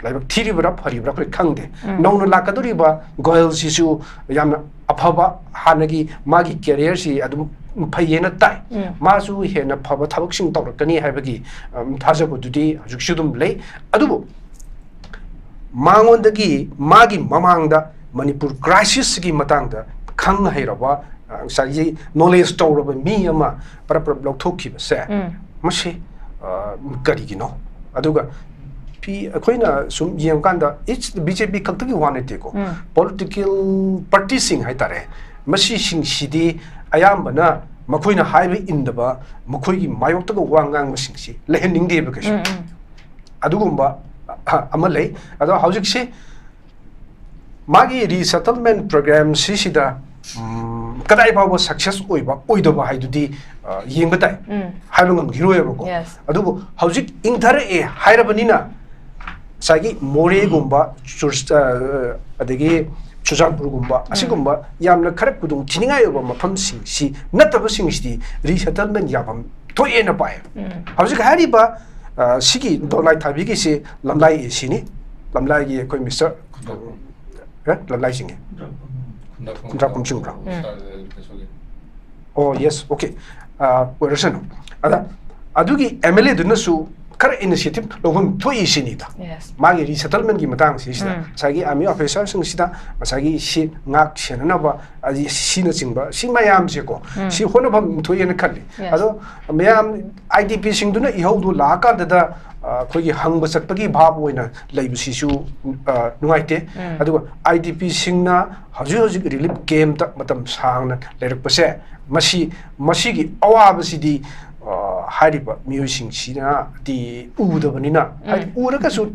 ꯂꯥꯏꯕꯛ ꯊꯤꯔꯤꯕ꯭ꯔꯥ ꯐꯔꯤꯕ꯭ꯔꯥ ꯑꯩꯈꯣꯏ ꯈꯪꯗꯦ꯫ ꯎꯝ꯫ ꯅꯧꯅ ꯂꯥꯛꯀꯗꯧꯔꯤꯕ ꯒꯣꯌꯜꯁꯤꯁꯨ ꯌꯥꯝꯅ ꯑꯐꯕ, ꯍꯥꯟꯅꯒꯤ ꯃꯥꯒꯤ ꯀꯦꯔꯤꯌꯔꯁꯤ ꯑꯗꯨꯝ ꯐꯩꯌꯦꯅ ꯇꯥꯏ꯫ ꯎꯝ꯫ ꯃꯥꯁꯨ ꯍꯦꯟꯅ ꯐꯕ ꯊꯕꯛꯁꯤꯡ ꯇꯧꯔꯛꯀꯅꯤ ꯍꯥꯏꯕꯒꯤ, ꯎꯝ, ꯊꯥꯖꯕꯗꯨꯗꯤ ꯍꯧꯖꯤꯛꯁꯨ ꯑꯗꯨꯝ ꯂꯩ꯫ ꯑꯗꯨꯕꯨ ꯃꯉꯣꯟꯗꯒꯤ, ꯃꯥꯒꯤ ꯃꯃꯥꯡꯗ ꯃꯅꯤꯄꯨꯔ ꯀ꯭ꯔꯥꯏꯁꯤꯁꯀꯤ ꯃꯇꯥꯡꯗ ꯈꯪ ꯍꯩꯔꯕ ꯉꯁꯥꯏꯒꯤ ꯅꯣꯂꯦꯖ ꯇꯧꯔꯕ ꯃꯤ ꯑꯃ ꯄꯔꯞ ꯄꯔꯞ ꯂꯧꯊꯣꯛꯈꯤꯕꯁꯦ, ꯎꯝ. ꯃꯁꯤ ꯑ, ꯀꯔꯤꯒꯤꯅꯣ? ꯑꯗꯨꯒ ꯐꯤ ꯑꯩꯈꯣꯏꯅ ꯁꯨꯝ ꯌꯦꯡꯉꯀꯥꯟꯗ ꯏꯠꯁ ꯕꯤ ꯖꯦ ꯄꯤ ꯈꯛꯇꯒꯤ ꯋꯥ ꯅꯠꯇꯦꯀꯣ, ꯎꯝ. ꯄꯣꯂꯤꯇꯤꯀꯦꯜ ꯄꯥꯔꯇꯤꯁꯤꯡ ꯍꯥꯏꯇꯥꯔꯦ, ꯃꯁꯤꯁꯤꯡꯁꯤꯗꯤ ꯑꯌꯥꯝꯕꯅ ꯃꯈꯣꯏꯅ ꯍꯥꯏꯕ ꯏꯟꯗꯕ, ꯃꯈꯣꯏꯒꯤ ꯃꯥꯌꯣꯛꯇꯒ ꯋꯥ ꯉꯥꯡꯕꯁꯤꯡꯁꯤ ꯂꯩꯍꯟꯅꯤꯡꯗꯦꯕ ꯀꯩꯁꯨ꯫ ꯎꯝ, ꯎꯝ. ꯑꯗꯨꯒꯨꯝꯕ ꯑ, ꯑꯃ ꯂꯩ꯫ ꯑꯗꯣ ꯍꯧꯖꯤꯛꯁꯤ ꯃꯥꯒꯤ ꯔꯤꯁꯦꯇꯜꯃꯦꯟ ꯄ꯭ꯔꯣꯒ꯭ꯔꯥꯝ ꯁꯤꯁꯤꯗ, ꯎꯝ, ꯀꯗꯥꯏ ꯐꯥꯎꯕ ꯁꯛꯁꯦꯁ ꯑꯣꯏꯕ ꯑꯣꯏꯗꯕ ꯍꯥꯏꯗꯨꯗꯤ ꯑ, ꯌꯦꯡꯕ ꯇꯥꯏ꯫ ꯎꯝ. ꯍꯥꯏꯕ ꯉꯝꯈꯤꯔꯣꯏꯕꯀꯣ꯫ Yes. ꯑꯗꯨꯕꯨ ꯍꯧꯖꯤꯛ ꯏꯪꯊꯔꯛꯑꯦ ꯍꯥꯏꯔꯕꯅꯤꯅ ꯉꯁꯥꯏꯒꯤ ꯃꯣꯔꯦꯒꯨꯝꯕ, ꯆꯨꯔꯆ-, ꯑ, ꯑꯗꯒꯤ ꯆꯨꯔꯆꯥꯟꯄꯨꯔꯒꯨꯝꯕ, ꯑꯁꯤꯒꯨꯝꯕ ꯌꯥꯝꯅ ꯈꯔ ꯈꯨꯗꯣꯡ ꯊꯤꯅꯤꯡꯉꯥꯏ ꯑꯣꯏꯕ ꯃꯐꯝꯁꯤꯡꯁꯤ ꯅꯠꯇꯕꯁꯤꯡꯁꯤꯗꯤ ꯔꯤꯁꯦꯇꯜꯃꯦꯟ ꯌꯥꯐꯝ ꯊꯣꯛꯑꯦꯅ ꯄꯥꯏ꯫ ꯎꯝ. ꯍꯧꯖꯤꯛ ꯍꯥꯏꯔꯤꯕ, ꯑ, ꯁꯤꯒꯤ ꯗꯣꯂꯥꯏ ꯊꯥꯕꯤꯒꯤꯁꯤ ꯂꯝꯂꯥꯏ ꯑꯦ ꯁꯤꯅꯤ꯫ ꯂꯝꯂꯥꯏꯒꯤ ꯑꯩꯈꯣꯏ ꯃꯤꯁꯇꯔ, ꯑꯦ, ꯂꯝꯂꯥꯏ ꯆꯤꯡꯉꯤ꯫ ꯀꯨꯟꯗ꯭ꯔꯥꯛꯄꯝ ꯆꯤꯡꯕ꯭ꯔꯣ? ꯎꯝ. ꯑꯣ, ꯌꯦꯁ, ꯑꯣꯀꯦ꯫ ꯑ, ꯑꯣꯏꯔꯁꯅꯨ꯫ ꯑꯗ ꯑꯗꯨꯒꯤ ꯑꯦꯝ ꯑꯦꯜ ꯑꯦꯗꯨꯅꯁꯨ ꯈꯔ ꯏꯅꯤꯁꯤꯌꯦꯇꯤꯚ ꯂꯧꯐꯝ ꯊꯣꯛꯏ ꯁꯤꯅꯤꯗ꯫ Yes. ꯃꯥꯒꯤ ꯔꯤꯁꯦꯇꯜꯃꯦꯟꯒꯤ ꯃꯇꯥꯡꯁꯤꯁꯤꯗ ꯎꯝ. ꯉꯁꯥꯏꯒꯤ ꯑꯥꯔꯃꯤ ꯑꯣꯐꯤꯁꯥꯔꯁꯤꯡꯁꯤꯗ ꯉꯁꯥꯏꯒꯤ ꯁꯤ ꯉꯥꯛ ꯁꯦꯟꯅꯅꯕ, ꯑꯗꯤ ꯁꯤꯅꯆꯤꯡꯕ, ꯁꯤ ꯃꯌꯥꯝꯁꯦꯀꯣ, ꯎꯝ. ꯁꯤ ꯍꯣꯠꯅꯐꯝ ꯊꯣꯛꯑꯦꯅ ꯈꯜꯂꯤ꯫ Yes. ꯑꯗꯣ ꯃꯌꯥꯝ, ꯑꯥꯏ ꯗꯤ ꯄꯤꯁꯤꯡꯗꯨꯅ ꯏꯍꯧꯗꯨ ꯂꯥꯛꯑꯀꯥꯟꯗꯗ, ꯑ, ꯑꯩꯈꯣꯏꯒꯤ ꯍꯪꯕ ꯆꯠꯄꯒꯤ ꯚꯥꯕ ꯑꯣꯏꯅ ꯂꯩꯕꯁꯤꯁꯨ, ꯑ, ꯅꯨꯡꯉꯥꯏꯇꯦ꯫ ꯎꯝ. ꯑꯗꯨꯒ ꯑꯥꯏ ꯗꯤ ꯄꯤꯁꯤꯡꯅ ꯍꯧꯖꯤꯛ ꯍꯧꯖꯤꯛ ꯔꯤꯂꯤꯐ ꯀꯦꯝꯞꯇ ꯃꯇꯝ ꯁꯥꯡꯅ ꯂꯩꯔꯛꯄꯁꯦ, ꯃꯁꯤ, ꯃꯁꯤꯒꯤ ꯑꯋꯥꯕꯁꯤꯗꯤ, ꯑ, ꯍꯥꯏꯔꯤꯕ ꯃꯤꯑꯣꯏꯁꯤꯡꯁꯤꯅꯗꯤ ꯎꯗꯕꯅꯤꯅ, ꯍꯥꯏꯗꯤ ꯎꯔꯒꯁꯨ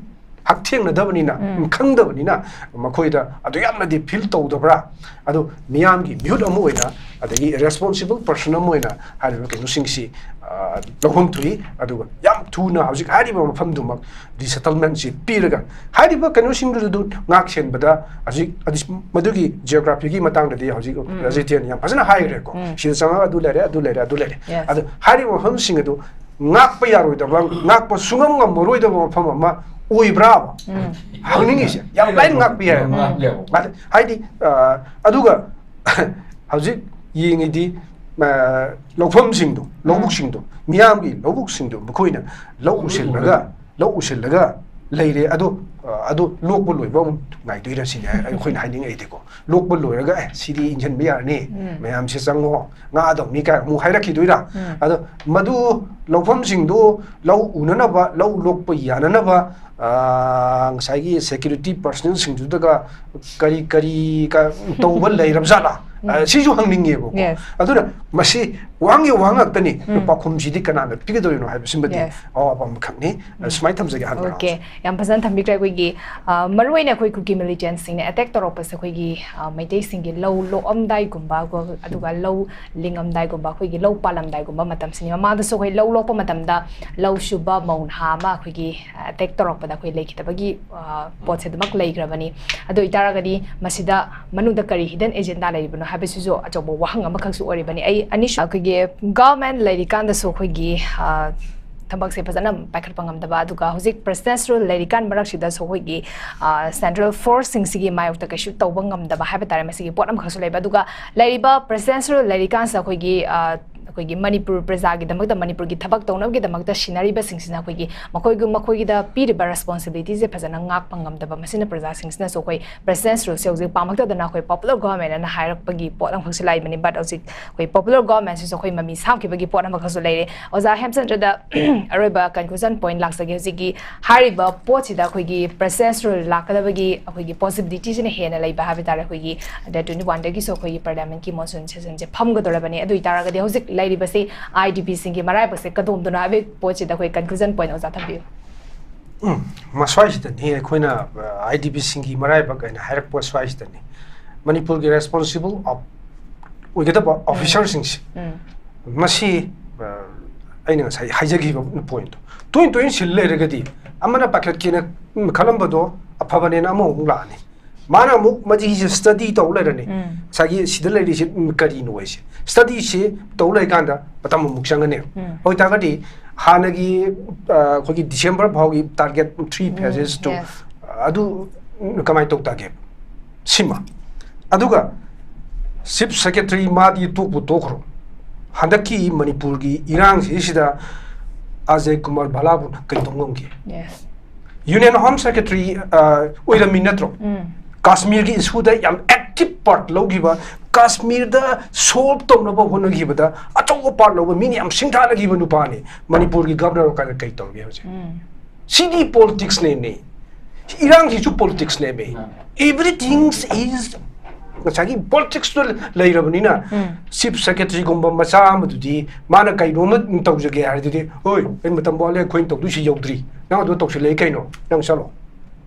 ꯍꯛꯊꯦꯡꯅꯗꯕꯅꯤꯅ, ꯎꯝ. ꯈꯪꯗꯕꯅꯤꯅ ꯃꯈꯣꯏꯗ ꯑꯗꯨ ꯌꯥꯝꯅꯗꯤ ꯐꯤꯜ ꯇꯧꯗꯕ꯭ꯔꯥ? ꯑꯗꯣ ꯃꯤꯌꯥꯝꯒꯤ ꯃꯤꯍꯨꯠ ꯑꯃ ꯑꯣꯏꯅ, ꯑꯗꯒꯤ ꯔꯦꯁꯄꯣꯟꯁꯤꯕꯜ ꯄꯔꯁꯟ ꯑꯃ ꯑꯣꯏꯅ ꯍꯥꯏꯔꯤꯕ ꯀꯩꯅꯣꯁꯤꯡꯁꯤ, ꯑ, ꯂꯧꯐꯝ ꯊꯣꯛꯏ꯫ ꯑꯗꯨꯒ ꯌꯥꯝ ꯊꯨꯅ ꯍꯧꯖꯤꯛ ꯍꯥꯏꯔꯤꯕ ꯃꯐꯝꯗꯨꯃꯛ ꯔꯤꯁꯦꯇꯜꯃꯦꯟꯁꯤ ꯄꯤꯔꯒ ꯍꯥꯏꯔꯤꯕ ꯀꯩꯅꯣꯁꯤꯡꯗꯨ ꯑꯗꯨ ꯉꯥꯛ ꯁꯦꯟꯕꯗ ꯍꯧꯖꯤꯛ ꯑꯗꯤ ꯃꯗꯨꯒꯤ ꯖꯤꯑꯣꯒ꯭ꯔꯥꯐꯤꯒꯤ ꯃꯇꯥꯡꯗꯗꯤ ꯍꯧꯖꯤꯛ ꯔꯖꯤꯇꯦꯟ ꯌꯥꯝ ꯐꯖꯅ ꯍꯥꯏꯈ꯭ꯔꯦꯀꯣ꯫ ꯎꯝ. ꯁꯤꯗ ꯆꯪꯉꯒ ꯑꯗꯨ ꯂꯩꯔꯦ, ꯑꯗꯨ ꯂꯩꯔꯦ, ꯑꯗꯨ ꯂꯩꯔꯦ꯫ Yes. ꯑꯗꯣ ꯍꯥꯏꯔꯤꯕ ꯃꯐꯝꯁꯤꯡ ꯑꯗꯨ ꯉꯥꯛꯄ ꯌꯥꯔꯣꯏꯗꯕ, ꯉꯥꯛꯄ ꯁꯨꯡꯉꯝ ꯉꯝꯃꯔꯣꯏꯗꯕ ꯃꯐꯝ ꯑꯃ ꯑꯣꯏꯕ꯭ꯔꯥꯕ? ꯎꯝ. ꯍꯪꯅꯤꯡꯉꯤꯁꯦ ꯌꯥꯝ ꯂꯥꯏꯅ ꯉꯥꯛꯄ ꯌꯥꯏ꯫ ꯉꯥꯛꯄ ꯌꯥꯏ꯫ ꯍꯥꯏꯗꯤ, ꯑ, ꯑꯗꯨꯒ ꯍꯧꯖꯤꯛ ꯌꯦꯡꯉꯤꯗꯤ, ꯑ, ꯂꯧꯐꯝꯁꯤꯡꯗꯣ, ꯂꯧꯕꯨꯛꯁꯤꯡꯗꯣ, ꯃꯤꯌꯥꯝꯒꯤ ꯂꯧꯕꯨꯛꯁꯤꯡꯗꯣ ꯃꯈꯣꯏꯅ ꯂꯧ ꯎꯁꯤꯜꯂꯒ, ꯂꯧ ꯎꯁꯤꯜꯂꯒ ꯂꯩꯔꯦ꯫ ꯑꯗꯣ ꯑ, ꯑꯗꯨ ꯂꯣꯛꯄ ꯂꯣꯏꯕ ꯑꯃꯨꯛ ꯉꯥꯏꯗꯣꯏꯔꯥ ꯁꯤꯅꯦ ꯑꯩꯈꯣꯏꯅ ꯍꯥꯏꯅꯤꯡꯉꯛꯏꯗꯤꯀꯣ꯫ ꯂꯣꯛꯄ ꯂꯣꯏꯔꯒ, "ꯑꯦ, ꯁꯤꯗꯤ ꯏꯟꯁꯤꯟꯕ ꯌꯥꯔꯅꯤ, ꯃꯌꯥꯝꯁꯦ ꯆꯪꯉꯣ, ꯉꯥꯗꯧꯅꯤ" ꯀꯥꯏ ꯑꯃꯨꯛ ꯍꯥꯏꯔꯛꯈꯤꯗꯣꯏꯔꯥ? ꯑꯗꯣ ꯃꯗꯨ ꯂꯧꯐꯝꯁꯤꯡꯗꯨ ꯂꯧ ꯎꯅꯅꯕ, ꯂꯧ ꯂꯣꯛꯄ ꯌꯥꯅꯅꯕ, ꯑ, ꯉꯁꯥꯏꯒꯤ ꯁꯦꯀ꯭ꯌꯨꯔꯤꯇꯤ ꯄꯔꯁꯅꯦꯜꯁꯤꯡꯗꯨꯗꯒ ꯀꯔꯤ ꯀꯔꯤ ꯀ-, ꯇꯧꯕ ꯂꯩꯔꯕꯖꯥꯠꯂꯥ? ꯑ, ꯁꯤꯁꯨ ꯍꯪꯅꯤꯡꯉꯦꯕꯀꯣ꯫ Yes. ꯑꯗꯨꯅ ꯃꯁꯤ ꯋꯥꯍꯪꯒꯤ ꯋꯥꯍꯪ ꯉꯥꯛꯇꯅꯤ꯫ ꯎꯝ. ꯄꯥꯎꯈꯨꯝꯁꯤꯗꯤ ꯀꯅꯥꯅ ꯄꯤꯒꯗꯣꯏꯅꯣ ꯍꯥꯏꯕꯁꯤꯃꯗꯤ Yes. ꯑꯋꯥꯕ ꯑꯃꯈꯛꯅꯤ꯫ ꯑ, ꯎꯝ. ꯁꯨꯃꯥꯏꯅ ꯊꯝꯖꯒꯦ, ꯑꯍꯥꯟꯕ Okay. ꯔꯥꯎꯟꯁꯦ꯫ ꯌꯥꯝ ꯐꯖꯅ ꯊꯝꯕꯤꯈ꯭ꯔꯦ꯫ ꯑꯩꯈꯣꯏꯒꯤ, ꯑ, ꯃꯔꯨꯑꯣꯏꯅ ꯑꯩꯈꯣꯏ ꯀꯨꯀꯤ ꯃꯤꯂꯤꯇꯦꯟꯁꯤꯡꯅ ꯑꯦꯇꯦꯛ ꯇꯧꯔꯛꯄꯁꯦ ꯑꯩꯈꯣꯏꯒꯤ, ꯑ, ꯃꯩꯇꯩꯁꯤꯡꯒꯤ ꯂꯧ ꯂꯣꯛꯑꯝꯗꯥꯏꯒꯨꯝꯕ, ꯀꯣ, ꯑꯗꯨꯒ ꯂꯧ ꯂꯤꯡꯉꯝꯗꯥꯏꯒꯨꯝꯕ, ꯑꯩꯈꯣꯏꯒꯤ ꯂꯧ ꯄꯥꯜꯂꯝꯗꯥꯏꯒꯨꯝꯕ ꯃꯇꯝꯁꯤꯅꯤ꯫ ꯃꯃꯥꯡꯗꯁꯨ ꯑꯩꯈꯣꯏ ꯂꯧ ꯂꯣꯛꯄ ꯃꯇꯝꯗ ꯂꯧ ꯁꯨꯕ ꯃꯧ ꯅꯍꯥ ꯑꯃ ꯑꯩꯈꯣꯏꯒꯤ, ꯑ, ꯑꯦꯇꯦꯛ ꯇꯧꯔꯛꯄꯗ ꯑꯩꯈꯣꯏ ꯂꯩꯈꯤꯗꯕꯒꯤ, ꯑ, ꯄꯣꯠꯁꯦ ꯑꯗꯨꯃꯛ ꯂꯩꯈ꯭ꯔꯕꯅꯤ꯫ ꯑꯗꯨ ꯑꯣꯏꯇꯥꯔꯒꯗꯤ ꯃꯁꯤꯗ ꯃꯅꯨꯡꯗ ꯀꯔꯤ ꯍꯤꯗꯟ ꯑꯦꯖꯦꯟꯗꯥ ꯂꯩꯔꯤꯕꯅꯣ ꯍꯥꯏꯕꯁꯤꯁꯨ ꯑꯆꯧꯕ ꯋꯥꯍꯪ ꯑꯃꯈꯛꯁꯨ ꯑꯣꯏꯔꯤꯕꯅꯤ꯫ ꯑꯩ ꯑꯅꯤꯁꯨ ꯑꯩꯈꯣꯏꯒꯤ ꯒꯚꯔꯟꯃꯦꯟ ꯂꯩꯔꯤꯀꯥꯟꯗꯁꯨ ꯑꯩꯈꯣꯏꯒꯤ, ꯑ, ꯊꯕꯛꯁꯦ ꯐꯖꯅ ꯄꯥꯏꯈꯠꯄ ꯉꯝꯗꯕ, ꯑꯗꯨꯒ ꯍꯧꯖꯤꯛ ꯄ꯭ꯔꯦꯁꯤꯗꯦꯟꯁꯤꯌꯦꯜ ꯂꯩꯔꯤꯀꯥꯟ ꯃꯔꯛꯁꯤꯗꯁꯨ ꯑꯩꯈꯣꯏꯒꯤ, ꯑ, ꯁꯦꯟꯇ꯭ꯔꯦꯜ ꯐꯣꯔꯁꯁꯤꯡꯁꯤꯒꯤ ꯃꯥꯌꯣꯛꯇ ꯀꯩꯁꯨ ꯇꯧꯕ ꯉꯝꯗꯕ ꯍꯥꯏꯕ ꯇꯥꯔꯦ꯫ ꯃꯁꯤꯒꯤ ꯄꯣꯠ ꯑꯃꯈꯛꯁꯨ ꯂꯩꯕ꯫ ꯑꯗꯨꯒ ꯂꯩꯔꯤꯕ ꯄ꯭ꯔꯦꯁꯤꯗꯦꯟꯁꯤꯌꯦꯜ ꯂꯩꯔꯤꯀꯥꯟꯁꯤꯗ ꯑꯩꯈꯣꯏꯒꯤ, ꯑ, ꯑꯩꯈꯣꯏꯒꯤ ꯃꯅꯤꯄꯨꯔ ꯄ꯭ꯔꯖꯥꯒꯤꯗꯃꯛꯇ, ꯃꯅꯤꯄꯨꯔꯒꯤ ꯊꯕꯛ ꯇꯧꯅꯕꯒꯤꯗꯃꯛꯇ ꯁꯤꯟꯅꯔꯤꯕꯁꯤꯡꯁꯤꯅ ꯑꯩꯈꯣꯏꯒꯤ ꯃꯈꯣꯏꯒꯤ, ꯃꯈꯣꯏꯒꯤꯗ ꯄꯤꯔꯤꯕ ꯔꯦꯁꯄꯣꯟꯁꯤꯕꯤꯂꯤꯇꯤꯁꯦ ꯐꯖꯅ ꯉꯥꯛꯄ ꯉꯝꯗꯕ, ꯃꯁꯤꯅ ꯄ꯭ꯔꯖꯥꯁꯤꯡꯁꯤꯅꯁꯨ ꯑꯩꯈꯣꯏ ꯄ꯭ꯔꯦꯁꯤꯗꯦꯟꯁꯤꯌꯦꯜꯁꯦ ꯍꯧꯖꯤꯛ ꯄꯥꯝꯃꯛꯇꯗꯅ ꯑꯩꯈꯣꯏ ꯄꯣꯄꯨꯂꯔ ꯒꯣꯚꯔꯟꯃꯦꯟ ꯑꯅ ꯍꯥꯏꯔꯛꯄꯒꯤ ꯄꯣꯠ ꯑꯃꯈꯛꯁꯨ ꯂꯥꯛꯏꯕꯅꯤ꯫ But ꯍꯧꯖꯤꯛ ꯑꯩꯈꯣꯏ ꯄꯣꯄꯨꯂꯔ ꯒꯣꯚꯔꯟꯃꯦꯟꯁꯤꯁꯨ ꯑꯩꯈꯣꯏ ꯃꯃꯤ ꯁꯥꯝꯈꯤꯕꯒꯤ ꯄꯣꯠ ꯑꯃꯈꯛꯁꯨ ꯂꯩꯔꯦ꯫ ꯑꯣꯖꯥ ꯍꯦꯝꯆꯟꯗ꯭ꯔꯗ ꯑꯔꯣꯏꯕ ꯀꯟꯀ꯭ꯂꯨꯖꯟ ꯄꯣꯏꯟꯠ ꯂꯥꯛꯆꯒꯦ꯫ ꯍꯧꯖꯤꯛꯀꯤ ꯍꯥꯏꯔꯤꯕ ꯄꯣꯠꯁꯤꯗ ꯑꯩꯈꯣꯏꯒꯤ ꯄ꯭ꯔꯦꯁꯤꯗꯦꯟꯁꯤꯌꯦꯜ ꯂꯥꯛꯀꯗꯕꯒꯤ ꯑꯩꯈꯣꯏꯒꯤ ꯄꯣꯁꯤꯕꯤꯂꯤꯇꯤꯁꯤꯅ ꯍꯦꯟꯅ ꯂꯩꯕ ꯍꯥꯏꯕ ꯇꯥꯔꯦ꯫ ꯑꯩꯈꯣꯏꯒꯤ ꯗꯦꯠ ꯇ꯭ꯋꯦꯟꯇꯤ ꯋꯥꯟꯗꯒꯤꯁꯨ ꯑꯩꯈꯣꯏꯒꯤ ꯄꯥꯔꯂꯤꯌꯥꯃꯦꯟꯠꯀꯤ ꯃꯣꯟꯁꯨꯟ ꯁꯦꯁꯟꯁꯦ ꯐꯝꯒꯗꯧꯔꯕꯅꯤ꯫ ꯑꯗꯨ ꯑꯣꯏꯇꯥꯔꯒꯗꯤ ꯍꯧꯖꯤꯛ ꯂꯩꯔꯤꯕꯁꯤ ꯑꯥꯏ ꯗꯤ ꯄꯤꯁꯤꯡꯒꯤ ꯃꯔꯥꯏꯕꯛꯁꯦ ꯀꯗꯣꯝꯗꯅꯣ ꯍꯥꯏꯕꯒꯤ ꯄꯣꯠꯁꯤꯗ ꯑꯩꯈꯣꯏ ꯀꯟꯀ꯭ꯂꯨꯖꯟ ꯄꯣꯏꯟꯠ ꯑꯣꯖꯥ ꯊꯝꯕꯤꯌꯨ꯫ ꯎꯝ, ꯃꯁ꯭ꯋꯥꯏꯁꯤꯗꯅꯤ ꯑꯩꯈꯣꯏꯅ, ꯑ, ꯑꯥꯏ ꯗꯤ ꯄꯤꯁꯤꯡꯒꯤ ꯃꯔꯥꯏꯕꯛ ꯍꯥꯏꯅ ꯍꯥꯏꯔꯛꯄ ꯁ꯭ꯋꯥꯏꯁꯤꯗꯅꯤ꯫ ꯃꯅꯤꯄꯨꯔꯒꯤ ꯔꯦꯁꯄꯣꯟꯁꯤꯕꯜ ꯑꯣꯏꯒꯗꯕ ꯎꯝ. ꯑꯣꯐꯤꯁꯥꯔꯁꯤꯡꯁꯦ, ꯎꯝ. ꯃꯁꯤ, ꯑ, ꯑꯩꯅ ꯉꯁꯥꯏ ꯍꯥꯏꯖꯈꯤꯕ ꯄꯣꯏꯟꯠꯇꯣ ꯇꯣꯏꯅ ꯇꯣꯏꯅ ꯁꯤꯜ ꯂꯩꯔꯒꯗꯤ ꯑꯃꯅ ꯄꯥꯏꯈꯠꯀꯦꯅ, ꯎꯝ, ꯈꯜꯂꯝꯕꯗꯣ ꯑꯐꯕꯅꯦꯅ ꯑꯃꯃꯨꯛ ꯂꯥꯛꯑꯅꯤ꯫ ꯃꯥꯅ ꯑꯃꯨꯛ ꯃꯁꯤꯁꯦ ꯁ꯭ꯇꯗꯤ ꯇꯧ ꯂꯩꯔꯅꯤ꯫ ꯎꯝ. ꯉꯁꯥꯏꯒꯤ ꯁꯤꯗ ꯂꯩꯔꯤꯁꯦ, ꯎꯝ, ꯀꯔꯤꯅꯣ ꯍꯥꯏꯁꯦ꯫ ꯁ꯭ꯇꯗꯤꯁꯦ ꯇꯧ ꯂꯩꯔꯀꯥꯟꯗ ꯃꯇꯝ ꯑꯃꯨꯛ ꯆꯪꯒꯅꯤ꯫ ꯎꯝ. ꯑꯣꯏꯇꯥꯔꯒꯗꯤ ꯍꯥꯟꯅꯒꯤ, ꯑ, ꯑꯩꯈꯣꯏꯒꯤ ꯗꯤꯁꯦꯝꯕꯔ ꯐꯥꯎꯒꯤ ꯇꯥꯔꯒꯦꯠ ꯊ꯭ꯔꯤ ꯎꯝ, ꯐꯦꯖꯦꯁꯇꯨ, yes. ꯑꯗꯨ ꯀꯃꯥꯏꯅ ꯇꯧ ꯇꯥꯒꯦ? ꯁꯤꯃ꯫ ꯑꯗꯨꯒ ꯆꯤꯐ ꯁꯦꯀ꯭ꯔꯦꯇꯔꯤ ꯃꯥꯗꯤ ꯇꯣꯛꯄꯨ ꯇꯣꯛꯈ꯭ꯔꯣ, ꯍꯟꯗꯛꯀꯤ ꯃꯅꯤꯄꯨꯔꯒꯤ ꯏꯔꯥꯡꯁꯤꯁꯤꯗ ꯑꯖꯌ ꯀꯨꯃꯥꯔ ꯚꯜꯂꯥꯕꯨ ꯀꯩꯗꯧ ꯉꯝꯒꯦ? Yes. Union Home Secretary ꯑꯣꯏꯔꯝꯃꯤ ꯅꯠꯇ꯭ꯔꯣ? ꯀꯥꯁꯃꯤꯔꯒꯤ ꯏꯁꯨꯗ ꯌꯥꯝ ꯑꯦꯛꯇꯤꯚ ꯄꯥꯔꯠ ꯂꯧꯈꯤꯕ, ꯀꯥꯁꯃꯤꯔꯗ ꯁꯣꯜꯕ ꯇꯧꯅꯕ ꯍꯣꯠꯅꯈꯤꯕꯗ ꯑꯆꯧꯕ ꯄꯥꯔꯠ ꯂꯧꯕ, ꯃꯤꯅ ꯌꯥꯝ ꯁꯤꯡꯊꯥꯅꯈꯤꯕ ꯅꯨꯄꯥꯅꯤ꯫ ꯃꯅꯤꯄꯨꯔꯒꯤ ꯒꯚꯔꯅꯔ ꯀꯥꯏꯅ ꯀꯩ ꯇꯧꯔꯒꯦ ꯍꯧꯖꯤꯛ? ꯁꯤꯗꯤ ꯄꯣꯂꯤꯇꯤꯛꯁꯅꯦꯃꯤ꯫ ꯏꯔꯥꯡꯁꯤꯁꯨ ꯄꯣꯂꯤꯇꯤꯛꯁꯅꯦꯃꯤ꯫ Everything is, ꯉꯁꯥꯏꯒꯤ ꯄꯣꯂꯤꯇꯤꯛꯁꯇꯣ ꯂꯩꯔꯕꯅꯤꯅ, ꯆꯤꯐ ꯁꯦꯀ꯭ꯔꯦꯇꯔꯤꯒꯨꯝꯕ ꯃꯆꯥ ꯑꯃꯗꯨꯗꯤ ꯃꯥꯅ ꯀꯩꯅꯣꯝꯃ ꯇꯧꯖꯒꯦ ꯍꯥꯏꯔꯗꯤ, "ꯍꯣꯏ, ꯑꯩ ꯃꯇꯝ ꯋꯥꯠꯂꯦ, ꯑꯩꯈꯣꯏꯅ ꯇꯧꯗꯣꯏꯁꯤ ꯌꯧꯗ꯭ꯔꯤ, ꯅꯪ ꯑꯗꯨ ꯇꯧꯁꯤꯜꯂꯛꯏ ꯀꯩꯅꯣ? ꯅꯪ ꯆꯠꯂꯣ"?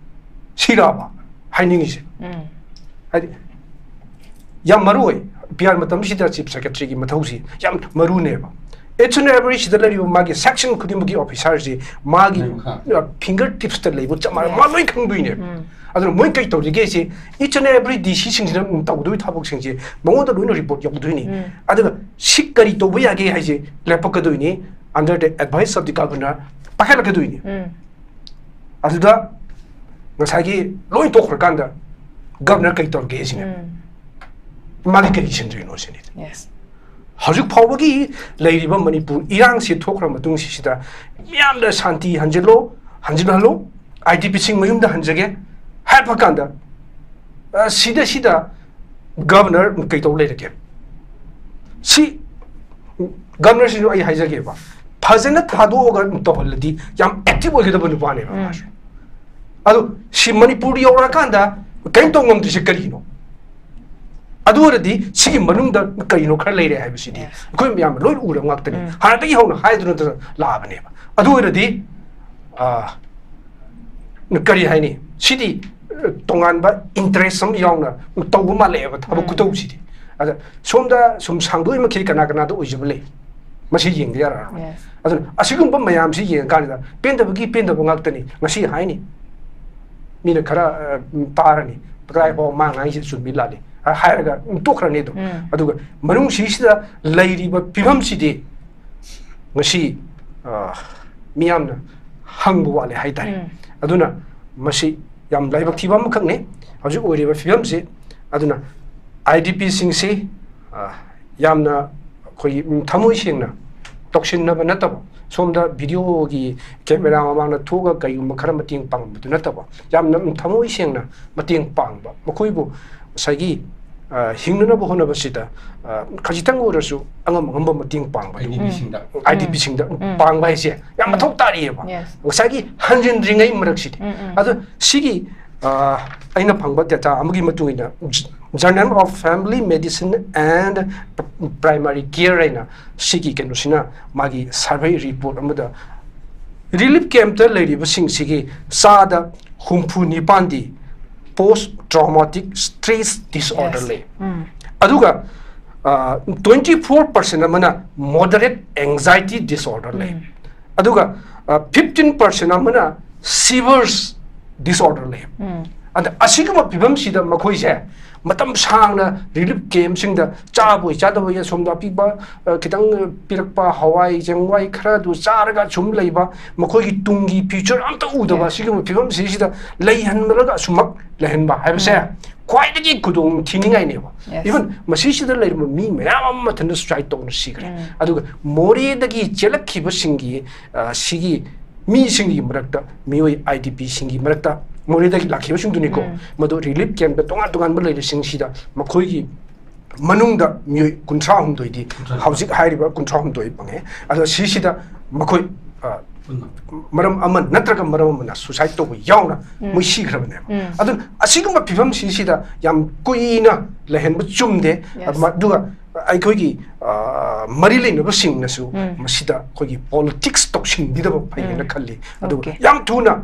ꯁꯤꯔꯥꯕ ꯍꯥꯏꯅꯤꯡꯉꯤꯁꯦ? ꯍꯥꯏꯗꯤ, ꯌꯥꯝ ꯃꯔꯨ ꯑꯣꯏ꯫ ꯄꯤ ꯑꯥꯔ ꯃꯇꯝꯁꯤꯗ ꯆꯤꯐ ꯁꯦꯀ꯭ꯔꯦꯇꯔꯤꯒꯤ ꯃꯊꯧꯁꯤ ꯌꯥꯝ ꯃꯔꯨꯅꯦꯕ꯫ Each and every ꯁꯤꯗ ꯂꯩꯔꯤꯕ ꯃꯥꯒꯤ ꯁꯦꯛꯁꯟ ꯈꯨꯗꯤꯡꯃꯛꯀꯤ ꯑꯣꯐꯤꯁꯔꯁꯤ ꯃꯥꯒꯤ ꯂꯩꯕ ꯈꯪ- ꯐꯤꯡꯒꯔ ꯇꯤꯞꯁꯇ ꯂꯩꯕ ꯆꯞ ꯃꯥꯟꯅꯩ꯫ ꯃꯥ ꯂꯣꯏ ꯈꯪꯗꯣꯏꯅꯦꯕ꯫ ꯑꯗꯨꯅ ꯃꯣꯏ ꯀꯩ ꯇꯧꯔꯤꯒꯦꯁꯦ, each and every ꯗꯤ ꯁꯤꯁꯤꯡꯁꯤꯅ ꯇꯧꯗꯣꯏ ꯊꯕꯛꯁꯤꯡꯁꯦ ꯃꯉꯣꯟꯗ ꯂꯣꯏꯅ ꯔꯤꯄꯣꯔꯠ ꯌꯧꯗꯣꯏꯅꯤ꯫ ꯑꯗꯨꯒ ꯁꯤ ꯀꯔꯤ ꯇꯧꯕ ꯌꯥꯒꯦ ꯍꯥꯏꯁꯦ ꯂꯦꯞꯄꯛꯀꯗꯣꯏꯅꯤ, under the advice of the governor ꯄꯥꯏꯈꯠꯂꯛꯀꯗꯣꯏꯅꯤ꯫ ꯑꯗꯨꯗ ꯉꯁꯥꯏꯒꯤ ꯂꯣꯏ ꯇꯣꯛꯈ꯭ꯔꯀꯥꯟꯗ ꯒꯚꯔꯅꯔ ꯀꯩ ꯇꯧꯔꯒꯦ ꯁꯤꯅꯦ꯫ ꯃꯥꯒꯤ ꯀꯔꯤ ꯁꯤꯟꯗꯣꯏꯅꯣ ꯁꯤꯅꯤ꯫ ꯍꯧꯖꯤꯛ ꯐꯥꯎꯕꯒꯤ ꯂꯩꯔꯤꯕ ꯃꯅꯤꯄꯨꯔ ꯏꯔꯥꯡꯁꯤ ꯊꯣꯛꯈ꯭ꯔ ꯃꯇꯨꯡꯁꯤꯗ ꯃꯤꯌꯥꯝꯗ ꯁꯥꯟꯇꯤ ꯍꯟꯖꯤꯜꯂꯣ, ꯍꯟꯖꯤꯜꯍꯜꯂꯣ, ꯑꯥꯏ ꯗꯤ ꯄꯤꯁꯤꯡ ꯃꯌꯨꯝꯗ ꯍꯟꯖꯒꯦ ꯍꯥꯏꯔꯛꯄ ꯀꯥꯟꯗ, ꯑ, ꯁꯤꯗ, ꯁꯤꯗ ꯒꯚꯔꯅꯔ ꯀꯩꯗꯧ ꯂꯩꯔꯒꯦ? ꯁꯤ ꯒꯚꯔꯅꯔꯁꯤꯁꯨ ꯑꯩ ꯍꯥꯏꯖꯒꯦꯕ, ꯐꯖꯅ ꯊꯥꯗꯣꯛꯑꯒ ꯇꯧꯍꯜꯂꯗꯤ ꯌꯥꯝ ꯑꯦꯛꯇꯤꯚ ꯑꯣꯏꯒꯗꯕ ꯅꯨꯄꯥꯅꯦꯕ ꯃꯥꯁꯨ꯫ ꯑꯗꯣ ꯁꯤ ꯃꯅꯤꯄꯨꯔꯗ ꯌꯧꯔꯛꯑꯀꯥꯟꯗ ꯀꯔꯤꯝ ꯇꯧ ꯉꯝꯗ꯭ꯔꯤꯁꯦ ꯀꯔꯤꯒꯤꯅꯣ? ꯑꯗꯨ ꯑꯣꯏꯔꯗꯤ ꯁꯤꯒꯤ ꯃꯅꯨꯡꯗ ꯀꯔꯤꯅꯣ ꯈꯔ ꯂꯩꯔꯦ ꯍꯥꯏꯕꯁꯤꯗꯤ ꯑꯩꯈꯣꯏ ꯃꯌꯥꯝ ꯂꯣꯏ ꯎꯔꯕ ꯉꯥꯛꯇꯅꯤ꯫ ꯍꯥꯟꯅꯗꯒꯤ ꯍꯧꯅ ꯍꯥꯏꯗꯨꯅ ꯂꯥꯛꯑꯕꯅꯦꯕ꯫ ꯑꯗꯨ ꯑꯣꯏꯔꯗꯤ, ꯑ, ꯀꯔꯤ ꯍꯥꯏꯅꯤ? ꯁꯤꯗꯤ, ꯑ, ꯇꯣꯉꯥꯟꯕ ꯏꯟꯇꯔꯦꯁ ꯑꯃ ꯌꯥꯎꯅ ꯇꯧꯕ ꯃꯥꯜꯂꯛꯑꯦꯕ ꯊꯕꯛ ꯈꯨꯇꯧꯁꯤꯗꯤ꯫ ꯑꯗ ꯁꯣꯝꯗ ꯁꯨꯝ ꯁꯥꯡꯗꯣꯛꯏꯃꯛꯈꯩ ꯀꯅꯥ ꯀꯅꯥꯗ ꯑꯣꯏꯖꯕ ꯂꯩ? ꯃꯁꯤ ꯌꯦꯡꯗ ꯌꯥꯔꯛꯑꯔꯣꯏ꯫ ꯑꯗꯨꯅ ꯑꯁꯤꯒꯨꯝꯕ ꯃꯌꯥꯝꯁꯤ ꯌꯦꯡꯉꯀꯥꯟꯗ ꯄꯦꯟꯗꯕꯒꯤ ꯄꯦꯟꯗꯕ ꯉꯥꯛꯇꯅꯤ꯫ ꯉꯁꯤ ꯍꯥꯏꯅꯤ, ꯃꯤꯅ ꯈꯔ, ꯑ, ꯇꯥꯔꯅꯤ, "ꯀꯗꯥꯏ ꯐꯥꯎ ꯃꯥ ꯉꯥꯡꯉꯤꯁꯤ ꯆꯨꯝꯃꯤ ꯂꯥꯜꯂꯤ?" ꯍꯥꯏꯔꯒ ꯇꯣꯛꯈ꯭ꯔꯅꯤ ꯑꯗꯨꯝ꯫ ꯑꯗꯨꯒ ꯃꯅꯨꯡꯁꯤꯁꯤꯗ ꯂꯩꯔꯤꯕ ꯐꯤꯕꯝꯁꯤꯗꯤ ꯉꯁꯤ, ꯑ, ꯃꯤꯌꯥꯝꯅ ꯍꯪꯕ ꯋꯥꯠꯂꯦ ꯍꯥꯏꯇꯥꯔꯦ꯫ ꯑꯗꯨꯅ ꯃꯁꯤ ꯌꯥꯝ ꯂꯥꯏꯕꯛ ꯊꯤꯕ ꯑꯃꯈꯛꯅꯤ ꯍꯧꯖꯤꯛ ꯑꯣꯏꯔꯤꯕ ꯐꯤꯕꯝꯁꯤ꯫ ꯑꯗꯨꯅ ꯑꯥꯏ ꯗꯤ ꯄꯤꯁꯤꯡꯁꯤ, ꯑ, ꯌꯥꯝꯅ ꯑꯩꯈꯣꯏꯒꯤ, ꯎꯝ, ꯊꯃꯣꯏ ꯁꯦꯡꯅ ꯇꯧꯁꯤꯟꯅꯕ ꯅꯠꯇꯕ, ꯁꯣꯝꯗ ꯚꯤꯗꯤꯑꯣꯒꯤ ꯀꯦꯃꯦꯔꯥ ꯃꯃꯥꯡꯗ ꯊꯣꯛꯑꯒ ꯀꯩꯒꯨꯝꯕ ꯈꯔ ꯃꯇꯦꯡ ꯄꯥꯡꯕꯗꯨ ꯅꯠꯇꯕ, ꯌꯥꯝꯅ ꯊꯃꯣꯏ ꯁꯦꯡꯅ ꯃꯇꯦꯡ ꯄꯥꯡꯕ, ꯃꯈꯣꯏꯕꯨ ꯉꯁꯥꯏꯒꯤ, ꯑ, ꯍꯤꯡꯅꯅꯕ ꯍꯣꯠꯅꯕꯁꯤꯗ, ꯑ, ꯈꯖꯤꯛꯇꯪ ꯑꯣꯏꯔꯁꯨ ꯑꯉꯝ ꯑꯉꯝꯕ ꯃꯇꯦꯡ ꯄꯥꯡꯕꯗꯨ, ꯑꯥꯏ ꯗꯤ ꯄꯤꯁꯤꯡꯗ ꯑꯥꯏ ꯗꯤ ꯄꯤꯁꯤꯡꯗ ꯄꯥꯡꯕ ꯍꯥꯏꯁꯦ ꯌꯥꯝ ꯃꯊꯧ ꯇꯥꯔꯤꯑꯕ꯫ Yes. ꯉꯁꯥꯏꯒꯤ ꯍꯟꯖꯤꯟꯗ꯭ꯔꯤꯉꯩ ꯃꯔꯛꯁꯤꯗꯤ꯫ ꯑꯗꯣ ꯁꯤꯒꯤ, ꯑ, ꯑꯩꯅ ꯐꯪꯕ ꯗꯦꯇꯥ ꯑꯃꯒꯤ ꯃꯇꯨꯡ ꯏꯟꯅ, Journal of Family Medicine and Primary Care ꯍꯥꯏꯅ ꯁꯤꯒꯤ ꯀꯩꯅꯣꯁꯤꯅ ꯃꯥꯒꯤ ꯁꯔꯚꯦ ꯔꯤꯄꯣꯔꯠ ꯑꯃꯗ ꯔꯤꯂꯤꯐ ꯀꯦꯝꯞꯇ ꯂꯩꯔꯤꯕꯁꯤꯡꯁꯤꯒꯤ ꯆꯥꯗ ꯍꯨꯝꯐꯨ ꯅꯤꯄꯥꯟꯗꯤ ꯄꯣꯁ ꯇ꯭ꯔꯣꯃꯥꯇꯤꯛ ꯁ꯭ꯇ꯭ꯔꯦꯁ ꯗꯤꯁꯑꯣꯔꯗꯔ Yes. ꯂꯩ꯫ ꯑꯗꯨꯒ ꯇ꯭ꯋꯦꯟꯇꯤ ꯐꯣꯔ ꯄꯥꯔꯁꯦꯟ ꯑꯃꯅ ꯃꯣꯗꯔꯦꯠ ꯑꯦꯡꯖꯥꯏꯇꯤ ꯗꯤꯁꯑꯣꯔꯗꯔ ꯂꯩ꯫ ꯑꯗꯨꯒ ꯐꯤꯐꯇꯤꯟ ꯄꯥꯔꯁꯦꯟ ꯑꯃꯅ ꯁꯤꯚꯔꯁ ꯗꯤꯁꯑꯣꯔꯗꯔ ꯂꯩ꯫ ꯑꯗ ꯑꯁꯤꯒꯨꯝꯕ ꯐꯤꯕꯝꯁꯤꯗ ꯃꯈꯣꯏꯁꯦ ꯃꯇꯝ ꯁꯥꯡꯅ ꯔꯤꯂꯤꯐ ꯀꯦꯝꯞꯁꯤꯡꯗ ꯆꯥꯕꯣꯏ ꯆꯥꯗꯕꯣꯏ, ꯑꯁꯣꯝꯗ ꯑꯄꯤꯕ, ꯑ, ꯈꯤꯇꯪ ꯄꯤꯔꯛꯄ ꯍꯋꯥꯏ ꯆꯦꯡꯋꯥꯏ ꯈꯔꯗꯨ ꯆꯥꯔꯒ ꯁꯨꯝ ꯂꯩꯕ, ꯃꯈꯣꯏꯒꯤ ꯇꯨꯡꯒꯤ ꯐ꯭ꯌꯨꯆꯔ ꯑꯝꯇ ꯎꯗꯕ, ꯁꯤꯒꯨꯝꯕ ꯐꯤꯕꯝꯁꯤꯁꯤꯗ ꯂꯩꯍꯟꯕꯗꯒ ꯑꯁꯨꯃꯛ ꯂꯩꯍꯟꯕ ꯍꯥꯏꯕꯁꯦ ꯈ꯭ꯋꯥꯏꯗꯒꯤ ꯈꯨꯗꯣꯡ ꯊꯤꯅꯤꯡꯉꯥꯏꯅꯦꯕ꯫ Yes. Even ꯃꯁꯤꯁꯤꯗ ꯂꯩꯔꯝꯕ ꯃꯤ ꯃꯌꯥꯝ ꯑꯃ ꯃꯊꯟꯇ ꯁꯨꯁꯥꯏꯠ ꯇꯧꯗꯨꯅ ꯁꯤꯈ꯭ꯔꯦ꯫ ꯑꯗꯨꯒ ꯃꯣꯔꯦꯗꯒꯤ ꯆꯦꯜꯂꯛꯈꯤꯕꯁꯤꯡꯒꯤ, ꯑ, ꯁꯤꯒꯤ ꯃꯤꯁꯤꯡꯒꯤ ꯃꯔꯛꯇ, ꯃꯤꯑꯣꯏ ꯑꯥꯏ ꯗꯤ ꯄꯤꯁꯤꯡꯒꯤ ꯃꯔꯛꯇ, ꯃꯣꯔꯦꯗꯒꯤ ꯂꯥꯛꯈꯤꯕꯁꯤꯡꯗꯨꯅꯤꯀꯣ, ꯃꯗꯨ ꯔꯤꯂꯤꯐ ꯀꯦꯝꯞꯇ ꯇꯣꯉꯥꯟ ꯇꯣꯉꯥꯟꯕ ꯂꯩꯔꯤꯁꯤꯡꯁꯤꯗ ꯃꯈꯣꯏꯒꯤ ꯃꯅꯨꯡꯗ ꯃꯤꯑꯣꯏ ꯀꯨꯟꯊ꯭ꯔꯥ ꯍꯨꯝꯗꯣꯏꯗꯤ, ꯍꯧꯖꯤꯛ ꯍꯥꯏꯔꯤꯕ ꯀꯨꯟꯊ꯭ꯔꯥ ꯍꯨꯝꯗꯣꯏ ꯐꯪꯉꯦ꯫ ꯑꯗꯣ ꯁꯤꯁꯤꯗ ꯃꯈꯣꯏ, ꯑ, ꯃꯔꯝ ꯑꯃ ꯅꯠꯇ꯭ꯔꯒ ꯃꯔꯝ ꯑꯃꯅ ꯁꯨꯁꯥꯏꯠ ꯇꯧꯕ ꯌꯥꯎꯅ ꯃꯣꯏ ꯁꯤꯈ꯭ꯔꯕꯅꯦꯕ꯫ ꯑꯗꯨꯅ ꯑꯁꯤꯒꯨꯝꯕ ꯐꯤꯕꯝꯁꯤꯁꯤꯗ ꯌꯥꯝ ꯀꯨꯏꯅ ꯂꯩꯍꯟꯕ ꯆꯨꯝꯗꯦ꯫ Yes. ꯑꯗꯨꯃ-, ꯑꯗꯨꯒ ꯑꯩꯈꯣꯏꯒꯤ, ꯑ, ꯃꯔꯤ ꯂꯩꯅꯕꯁꯤꯡꯅꯁꯨ ꯃꯁꯤꯗ ꯑꯩꯈꯣꯏꯒꯤ ꯄꯣꯂꯤꯇꯤꯛꯁ ꯇꯧꯁꯤꯟꯕꯤꯗꯕ ꯐꯩ ꯍꯥꯏꯅ ꯈꯜꯂꯤ꯫ ꯑꯗꯨꯒ Okay. ꯌꯥꯝ ꯊꯨꯅ,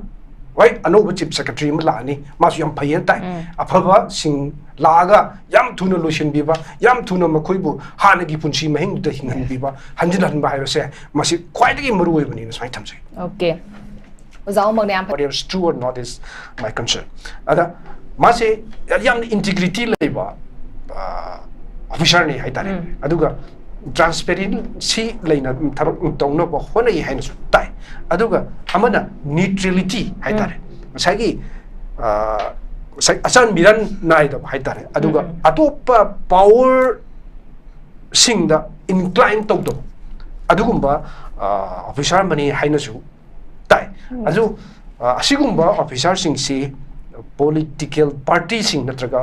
ꯍꯣꯏ, ꯑꯅꯧꯕ ꯆꯤꯐ ꯁꯦꯀ꯭ꯔꯦꯇꯔꯤ ꯑꯃ ꯂꯥꯛꯑꯅꯤ, ꯃꯥꯁꯨ ꯌꯥꯝ ꯐꯩꯌꯦꯅ ꯇꯥꯏ꯫ ꯑꯐꯕꯁꯤꯡ ꯂꯥꯛꯑꯒ ꯌꯥꯝ ꯊꯨꯅ ꯂꯣꯏꯁꯤꯟꯕꯤꯕ, ꯌꯥꯝ ꯊꯨꯅ ꯃꯈꯣꯏꯕꯨ ꯍꯥꯟꯅꯒꯤ ꯄꯨꯟꯁꯤ ꯃꯍꯤꯡꯗꯨꯗ ꯍꯤꯡꯍꯟꯕꯤꯕ, ꯍꯟꯖꯤꯜꯍꯟꯕ ꯍꯥꯏꯕꯁꯦ ꯃꯁꯤ ꯈ꯭ꯋꯥꯏꯗꯒꯤ ꯃꯔꯨ ꯑꯣꯏꯕꯅꯤꯅ ꯁꯨꯃꯥꯏꯅ ꯊꯝꯖꯩ꯫ Okay. ꯑꯣꯖꯥ ꯎꯃꯪꯅ ꯌꯥꯝ ꯐ- Whether it's true or not is my concern. ꯑꯗ ꯃꯥꯁꯦ ꯌꯥꯝꯅ ꯏꯟꯇꯤꯒ꯭ꯔꯤꯇꯤ ꯂꯩꯕ, ꯑ, ꯑꯣꯐꯤꯁꯥꯔꯅꯤ ꯍꯥꯏꯇꯥꯔꯦ꯫ ꯑꯗꯨꯒ ꯇ꯭ꯔꯥꯟꯁꯄꯦꯔꯦꯟꯁꯤ ꯂꯩꯅ ꯊꯕꯛ ꯇꯧꯅꯕ ꯍꯣꯠꯅꯩ ꯍꯥꯏꯅꯁꯨ ꯇꯥꯏ꯫ ꯑꯗꯨꯒ ꯑꯃꯅ ꯅ꯭ꯌꯨꯇ꯭ꯔꯦꯂꯤꯇꯤ ꯍꯥꯏꯇꯥꯔꯦ꯫ ꯉꯁꯥꯏꯒꯤ, ꯑ, ꯉꯁꯥꯏ ꯑꯆꯥꯟ ꯃꯤꯔꯥꯟ ꯅꯥꯏꯗꯕ ꯍꯥꯏꯇꯥꯔꯦ꯫ ꯑꯗꯨꯒ ꯑꯇꯣꯞꯄ ꯄꯥꯋꯔꯁꯤꯡꯗ ꯏꯟꯀ꯭ꯂꯥꯏꯟ ꯇꯧꯗꯕ, ꯑꯗꯨꯒꯨꯝꯕ ꯑꯣꯐꯤꯁꯥꯔ ꯑꯃꯅꯤ ꯍꯥꯏꯅꯁꯨ ꯇꯥꯏ꯫ ꯑꯗꯨ ꯑ, ꯑꯁꯤꯒꯨꯝꯕ ꯑꯣꯐꯤꯁꯥꯔꯁꯤꯡꯁꯤ ꯄꯣꯂꯤꯇꯤꯀꯦꯜ ꯄꯥꯔꯇꯤꯁꯤꯡ ꯅꯠꯇ꯭ꯔꯒ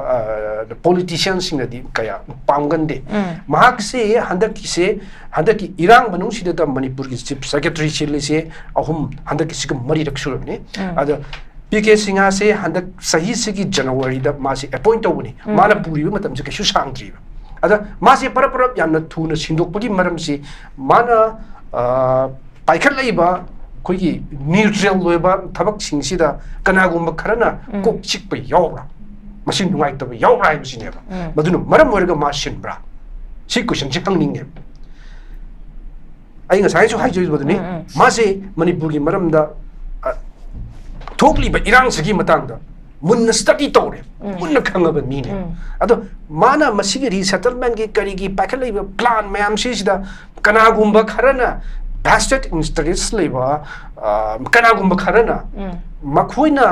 ꯄꯣꯂꯤꯇꯤꯁꯤꯌꯥꯟꯁꯤꯡꯅꯗꯤ ꯀꯌꯥ ꯄꯥꯝꯒꯟꯗꯦ꯫ ꯃꯍꯥꯛꯁꯦ ꯍꯟꯗꯛꯀꯤꯁꯦ, ꯍꯟꯗꯛꯀꯤ ꯏꯔꯥꯡ ꯃꯅꯨꯡꯁꯤꯗ ꯃꯅꯤꯄꯨꯔꯒꯤ ꯆꯤꯐ ꯁꯦꯀ꯭ꯔꯦꯇꯔꯤ ꯁꯤꯜꯂꯤꯁꯦ ꯑꯍꯨꯝ, ꯍꯟꯗꯛꯀꯤꯁꯤꯒ ꯃꯔꯤꯔꯛ ꯁꯨꯔꯕꯅꯤ꯫ ꯑꯗꯣ ꯄꯤ ꯀꯦ ꯁꯤꯡꯍꯥꯁꯦ ꯍꯟꯗꯛ ꯆꯍꯤꯁꯤꯒꯤ ꯖꯅꯋꯥꯔꯤꯗ ꯃꯥꯁꯦ ꯑꯦꯄꯣꯏꯟ ꯇꯧꯕꯅꯤ꯫ ꯃꯥꯅ ꯄꯨꯔꯤꯕ ꯃꯇꯝꯁꯦ ꯀꯩꯁꯨ ꯁꯥꯡꯗ꯭ꯔꯤꯕ꯫ ꯑꯗ ꯃꯥꯁꯦ ꯄꯔꯞ ꯄꯔꯞ ꯌꯥꯝꯅ ꯊꯨꯅ ꯁꯤꯟꯗꯣꯛꯄꯒꯤ ꯃꯔꯝꯁꯤ ꯃꯥꯅ ꯑ, ꯄꯥꯏꯈꯠꯂꯛꯏꯕ ꯑꯩꯈꯣꯏꯒꯤ ꯅ꯭ꯌꯨꯇ꯭ꯔꯦꯜ ꯑꯣꯏꯕ ꯊꯕꯛꯁꯤꯡꯁꯤꯗ ꯀꯅꯥꯒꯨꯝꯕ ꯈꯔꯅ ꯀꯣꯛ ꯆꯤꯛꯄ ꯌꯥꯎꯕ꯭ꯔꯥ, ꯃꯁꯤ ꯅꯨꯡꯉꯥꯏꯇꯕ ꯌꯥꯎꯕ꯭ꯔꯥ ꯍꯥꯏꯕꯁꯤꯅꯦꯕ꯫ ꯃꯗꯨꯅ ꯃꯔꯝ ꯑꯣꯏꯔꯒ ꯃꯥ ꯁꯤꯟꯕ꯭ꯔꯥ, ꯁꯤ ꯀꯣꯏꯁꯟꯁꯤ ꯍꯪꯅꯤꯡꯉꯦꯕ꯫ ꯑꯩ ꯉꯁꯥꯏꯁꯨ ꯍꯥꯏꯖꯈꯤꯕꯗꯨꯅꯤ, ꯃꯥꯁꯦ ꯃꯅꯤꯄꯨꯔꯒꯤ ꯃꯔꯝꯗ ꯑ, ꯊꯣꯛꯂꯤꯕ ꯏꯔꯥꯡꯁꯤꯒꯤ ꯃꯇꯥꯡꯗ ꯃꯨꯟꯅ ꯁ꯭ꯇꯗꯤ ꯇꯧꯔꯦ, ꯃꯨꯟꯅ ꯈꯪꯉꯕ ꯃꯤꯅꯦ꯫ ꯑꯗꯣ ꯃꯥꯅ ꯃꯁꯤꯒꯤ ꯔꯤꯁꯦꯇꯜꯃꯦꯟꯒꯤ ꯀꯔꯤꯒꯤ ꯄꯥꯏꯈꯠꯂꯛꯏꯕ ꯄ꯭ꯂꯥꯟ ꯃꯌꯥꯝꯁꯤꯁꯤꯗ ꯀꯅꯥꯒꯨꯝꯕ ꯈꯔꯅ ꯚꯦꯁꯇꯦꯠ ꯏꯟꯇꯔꯦꯁ ꯂꯩꯕ, ꯑ, ꯀꯅꯥꯒꯨꯝꯕ ꯈꯔꯅ ꯃꯈꯣꯏꯅ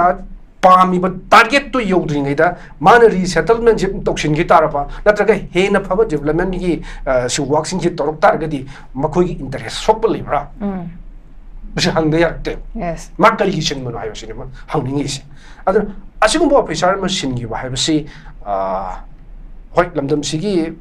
ꯄꯥꯝꯃꯤꯕ ꯇꯥꯔꯒꯦꯠꯇꯨ ꯌꯧꯗ꯭ꯔꯤꯉꯩꯗ ꯃꯥꯅ ꯔꯤꯁꯦꯇꯜꯃꯦꯟꯁꯦ ꯇꯧꯁꯤꯟꯈꯤ ꯇꯥꯔꯕ, ꯅꯠꯇ꯭ꯔꯒ ꯍꯦꯟꯅ ꯐꯕ ꯗꯤꯕꯂꯞꯃꯦꯟꯒꯤ, ꯑ, ꯁꯤ ꯋꯥꯛꯁꯤꯡꯁꯦ ꯇꯧꯔꯛ ꯇꯥꯔꯒꯗꯤ ꯃꯈꯣꯏꯒꯤ ꯏꯟꯇꯔꯦꯁ ꯁꯣꯛꯄ ꯂꯩꯕ꯭ꯔꯥ? ꯃꯁꯤ ꯍꯪꯗ ꯌꯥꯔꯛꯇꯦ꯫ ꯌꯦꯁ꯫ ꯃꯥ ꯀꯔꯤꯒꯤ ꯁꯤꯟꯕꯅꯣ ꯍꯥꯏꯕꯁꯤꯅꯦ ꯃꯥ ꯍꯪꯅꯤꯡꯉꯤꯁꯦ꯫ ꯑꯗꯨꯅ ꯑꯁꯤꯒꯨꯝꯕ ꯑꯣꯐꯤꯁꯥꯔ ꯑꯃ ꯁꯤꯟꯈꯤꯕ ꯍꯥꯏꯕꯁꯤ, ꯑ, ꯍꯣꯏ, ꯂꯝꯗꯝꯁꯤꯒꯤ